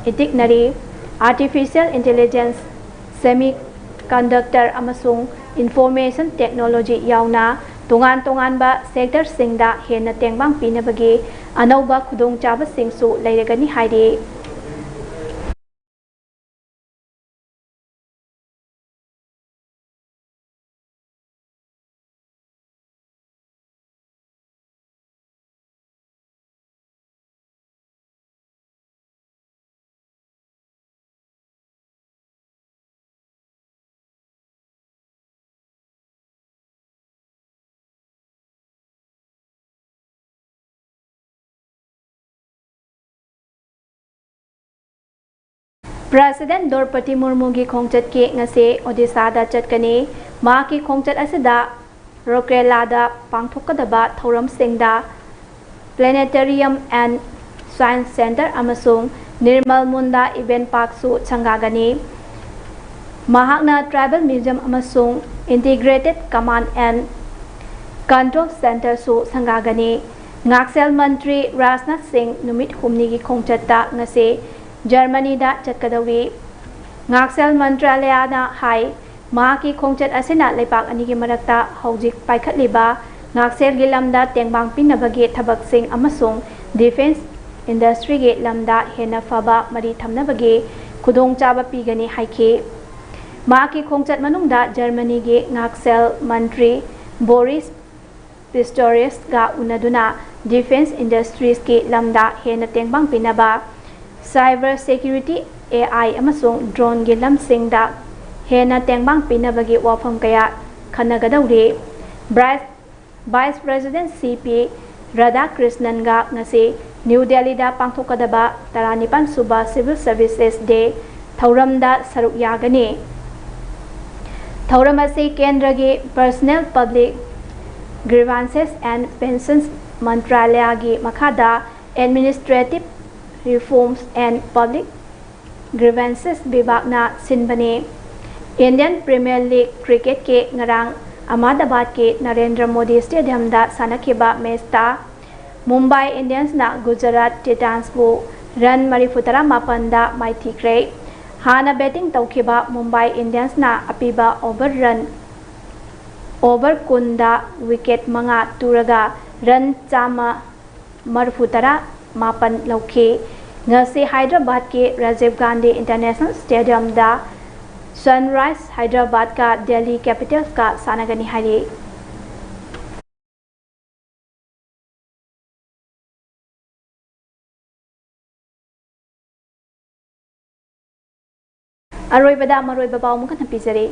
ꯏꯇꯤꯛꯅꯔꯤ꯫ ꯑꯥꯔꯇꯤꯐꯤꯁꯤꯌꯦꯜ ꯏꯟꯇꯦꯂꯤꯖꯦꯟꯁ, ꯁꯦꯃꯤ ꯀꯟꯗꯛꯇꯔ ꯑꯃꯁꯨꯡ ꯏꯟꯐꯣꯔꯃꯦꯁꯟ ꯇꯦꯛꯅꯣꯂꯣꯖꯤ ꯌꯥꯎꯅ ꯇꯣꯉꯥꯟ ꯇꯣꯉꯥꯟꯕ ꯁꯦꯛꯇꯔꯁꯤꯡꯗ ꯍꯦꯟꯅ ꯇꯦꯡꯕꯥꯡ ꯄꯤꯅꯕꯒꯤ ꯑꯅꯧꯕ ꯈꯨꯗꯣꯡꯆꯥꯕꯁꯤꯡꯁꯨ ꯂꯩꯔꯒꯅꯤ ꯍꯥꯏꯔꯤ꯫ ꯄ꯭ꯔꯦꯁꯤꯗꯦꯟꯠ ꯗ꯭ꯔꯧꯄꯗꯤ ꯃꯨꯔꯃꯨꯒꯤ ꯈꯣꯡꯆꯠꯀꯤ ꯉꯁꯤ ꯑꯣꯗꯤꯁꯥꯗ ꯆꯠꯀꯅꯤ꯫ ꯃꯍꯥꯛꯀꯤ ꯈꯣꯡꯆꯠ ꯑꯁꯤꯗ ꯔꯧꯔꯀꯦꯂꯥꯗ ꯄꯥꯡꯊꯣꯛꯀꯗꯕ ꯊꯧꯔꯝꯁꯤꯡꯗ Planetarium and Science Centre ꯑꯃꯁꯨꯡ ꯅꯤꯔꯃꯜ ꯃꯨꯟꯗꯥ Event Parkꯁꯨ ꯁꯪꯒꯥꯒꯅꯤ꯫ ꯃꯍꯥꯛꯅ Tribal Museum ꯑꯃꯁꯨꯡ Integrated Command and Control Centreꯁꯨ ꯁꯪꯒꯥꯒꯅꯤ꯫ ꯉꯥꯛꯁꯦꯜ ꯃꯟꯇ꯭ꯔꯤ ꯔꯥꯖꯅꯥꯊ ꯁꯤꯡ ꯅꯨꯃꯤꯠ ꯍꯨꯝꯅꯤꯒꯤ ꯈꯣꯡꯆꯠꯇ ꯉꯁꯤ ꯖꯔꯃꯅꯤꯗ ꯆꯠꯀꯗꯧꯔꯤ꯫ ꯉꯥꯛꯁꯦꯜ ꯃꯟꯇ꯭ꯔꯥꯂꯌꯅ ꯍꯥꯏ, ꯃꯍꯥꯛꯀꯤ ꯈꯣꯡꯆꯠ ꯑꯁꯤꯅ ꯂꯩꯕꯥꯛ ꯑꯅꯤꯒꯤ ꯃꯔꯛꯇ ꯍꯧꯖꯤꯛ ꯄꯥꯏꯈꯠꯂꯤꯕ ꯉꯥꯛꯁꯦꯜꯒꯤ ꯂꯝꯗ ꯇꯦꯡꯕꯥꯡ ꯄꯤꯅꯕꯒꯤ ꯊꯕꯛꯁꯤꯡ ꯑꯃꯁꯨꯡ defence industryꯒꯤ ꯂꯝꯗ ꯍꯦꯟꯅ ꯐꯕ ꯃꯔꯤ ꯊꯝꯅꯕꯒꯤ ꯈꯨꯗꯣꯡꯆꯥꯕ ꯄꯤꯒꯅꯤ ꯍꯥꯏꯈꯤ꯫ ꯃꯍꯥꯛꯀꯤ ꯈꯣꯡꯆꯠ ꯃꯅꯨꯡꯗ ꯖꯔꯃꯅꯤꯒꯤ ꯉꯥꯛꯁꯦꯜ ꯃꯟꯇ꯭ꯔꯤ ꯕꯣꯔꯤꯁ ꯄꯤꯁꯇꯣꯔꯤꯌꯁꯀ ꯎꯅꯗꯨꯅ defence industriesꯀꯤ ꯂꯝꯗ ꯍꯦꯟꯅ ꯇꯦꯡꯕꯥꯡ ꯄꯤꯅꯕ, cyber security, AI ꯑꯃꯁꯨꯡ droneꯒꯤ ꯂꯝꯁꯤꯡꯗ ꯍꯦꯟꯅ ꯇꯦꯡꯕꯥꯡ ꯄꯤꯅꯕꯒꯤ ꯋꯥꯐꯝ ꯀꯌꯥ ꯈꯟꯅꯒꯗꯧꯔꯤ꯫ ꯕ꯭ꯔꯥꯏꯁ Vice President C P ꯔꯥꯙꯥꯀ꯭ꯔꯤꯁꯅꯟꯒ ꯉꯁꯤ ꯅ꯭ꯌꯨ ꯗꯦꯜꯂꯤꯗ ꯄꯥꯡꯊꯣꯛꯀꯗꯕ ꯇꯔꯥꯅꯤꯄꯥꯟ ꯁꯨꯕ Civil Services Day ꯊꯧꯔꯝꯗ ꯁꯔꯨꯛ ꯌꯥꯒꯅꯤ꯫ ꯊꯧꯔꯝ ꯑꯁꯤ ꯀꯦꯟꯗ꯭ꯔꯒꯤ Personnel, Public Grievances and Pensions ꯃꯟꯇ꯭ꯔꯥꯂꯌꯒꯤ ꯃꯈꯥꯗ Administrative Reforms and Public Grievances ꯕꯤꯚꯥꯒꯅ ꯁꯤꯟꯕꯅꯤ꯫ Indian Premier League cricketꯀꯤ ꯉꯔꯥꯡ ꯑꯍꯃꯗꯥꯕꯥꯗꯀꯤ ꯅꯔꯦꯟꯗ꯭ꯔ ꯃꯣꯗꯤ Stadiumꯗ ꯁꯥꯟꯅꯈꯤꯕ matchꯇ ꯃꯨꯝꯕꯥꯏ ꯏꯟꯗꯤꯌꯟꯁꯅ ꯒꯨꯖꯔꯥꯠ ꯇꯤꯇꯥꯟꯁꯄꯨ run ꯃꯔꯤꯐꯨꯇꯔꯥ ꯃꯥꯄꯟꯗ ꯃꯥꯏꯊꯤꯈ꯭ꯔꯦ꯫ ꯍꯥꯟꯅ batting ꯇꯧꯈꯤꯕ ꯃꯨꯝꯕꯥꯏ ꯏꯟꯗꯤꯌꯟꯁꯅ ꯑꯄꯤꯕ over run, over ꯀꯨꯟꯗ wicket ꯃꯉꯥ ꯇꯨꯔꯒ run ꯆꯥꯝꯃ ꯃꯔꯤꯐꯨꯇꯔꯥ ꯃꯥꯄꯟ ꯂꯧꯈꯤ꯫ ꯉꯁꯤ ꯍꯥꯏꯗ꯭ꯔꯕꯥꯗꯀꯤ Rajiv Gandhi International Stadiumꯗ Sunrise Hyderabadꯀ Delhi Capitalsꯀ ꯁꯥꯟꯅꯒꯅꯤ ꯍꯥꯏꯔꯤ꯫ ꯑꯔꯣꯏꯕꯗ ꯃꯔꯨꯑꯣꯏꯕ ꯄꯥꯎ ꯑꯃꯨꯛ ꯍꯟꯅ ꯄꯤꯖꯔꯤ꯫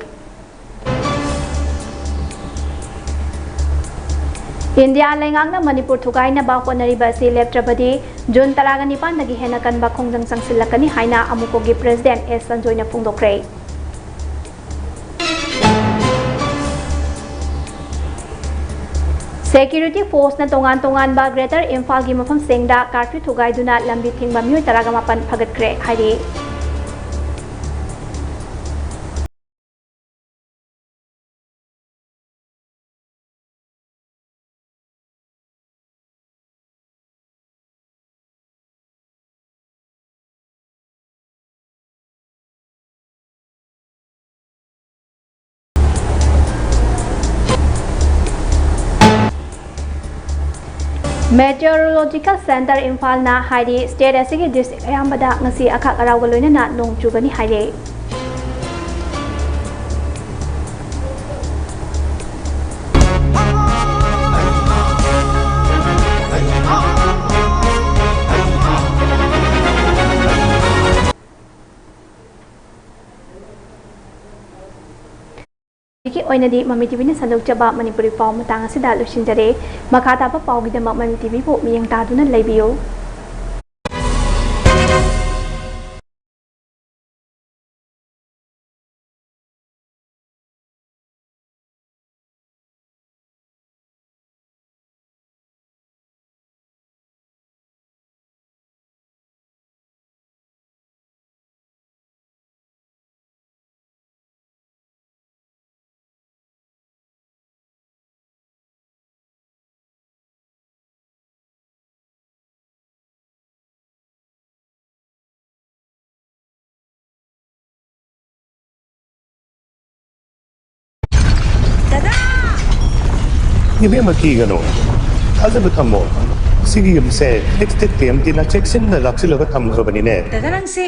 ꯏꯟꯗꯤꯌꯥ ꯂꯩꯉꯥꯛꯅ ꯃꯅꯤꯄꯨꯔ ꯊꯨꯒꯥꯏꯅꯕ ꯍꯣꯠꯅꯔꯤꯕ ꯑꯁꯤ ꯂꯦꯞꯇ꯭ꯔꯕꯗꯤ ꯖꯨꯟ ꯇꯔꯥꯒ ꯅꯤꯄꯥꯟꯗꯒꯤ ꯍꯦꯟꯅ ꯀꯟꯕ ꯈꯣꯡꯖꯪ ꯆꯪꯁꯤꯜꯂꯛꯀꯅꯤ ꯍꯥꯏꯅ ꯑꯃꯨꯀꯣꯒꯤ ꯄ꯭ꯔꯦꯁꯤꯗꯦꯟꯠ ꯑꯦꯁ ꯁꯟꯖꯣꯏꯅ ꯐꯣꯡꯗꯣꯛꯈ꯭ꯔꯦ꯫ ꯁꯦꯀ꯭ꯌꯨꯔꯤꯇꯤ ꯐꯣꯔꯁꯅ ꯇꯣꯉꯥꯟ ꯇꯣꯉꯥꯟꯕ ꯒ꯭ꯔꯦꯇꯔ ꯏꯝꯐꯥꯜꯒꯤ ꯃꯐꯝꯁꯤꯡꯗ ꯀꯥꯔꯐ꯭ꯌꯨ ꯊꯨꯒꯥꯏꯗꯨꯅ ꯂꯝꯕꯤ ꯊꯤꯡꯕ ꯃꯤꯑꯣꯏ ꯇꯔꯥꯒ ꯃꯥꯄꯟ ꯐꯒꯠꯈ꯭ꯔꯦ ꯍꯥꯏꯔꯤ꯫ Meteorological Centre ꯏꯝꯐꯥꯜꯅ ꯍꯥꯏꯔꯤ, ꯁ꯭ꯇꯦꯠ ꯑꯁꯤꯒꯤ ꯗꯤꯁꯇ꯭ꯔꯤꯛ ꯑꯌꯥꯝꯕꯗ ꯉꯁꯤ ꯑꯈꯥꯛ ꯑꯔꯥꯎꯒ ꯂꯣꯏꯅꯅ ꯅꯣꯡ ꯆꯨꯒꯅꯤ ꯍꯥꯏꯔꯤ꯫ ꯍꯧꯖꯤꯛꯀꯤ ꯑꯣꯏꯅꯗꯤ ꯃꯃꯤ ꯇꯤꯚꯤꯅ ꯁꯟꯗꯣꯛꯆꯕ ꯃꯅꯤꯄꯨꯔꯤ ꯄꯥꯎ ꯃꯇꯥꯡ ꯑꯁꯤꯗ ꯂꯣꯏꯁꯤꯟꯖꯔꯦ꯫ ꯃꯈꯥ ꯇꯥꯕ ꯄꯥꯎꯒꯤꯗꯃꯛ ꯃꯃꯤ ꯇꯤꯚꯤꯕꯨ ꯃꯤꯠꯌꯦꯡ ꯇꯥꯗꯨꯅ ꯂꯩꯕꯤꯌꯨ꯫ ꯏꯕꯦꯝꯃ, ꯀꯤꯒꯅꯨ꯫ ꯊꯥꯖꯕ ꯊꯝꯃꯣ꯫ ꯁꯤꯒꯤ ꯌꯨꯝꯁꯦ ꯍꯦꯛ ꯁ꯭ꯇꯦꯠ ꯀꯦ ꯑꯦꯝ ꯇꯤꯅ ꯆꯦꯛꯁꯤꯟꯅ ꯂꯥꯛꯁꯤꯜꯂꯒ ꯊꯝꯈ꯭ꯔꯕꯅꯤꯅꯦ꯫ ꯗꯗꯥ, ꯅꯪꯁꯦ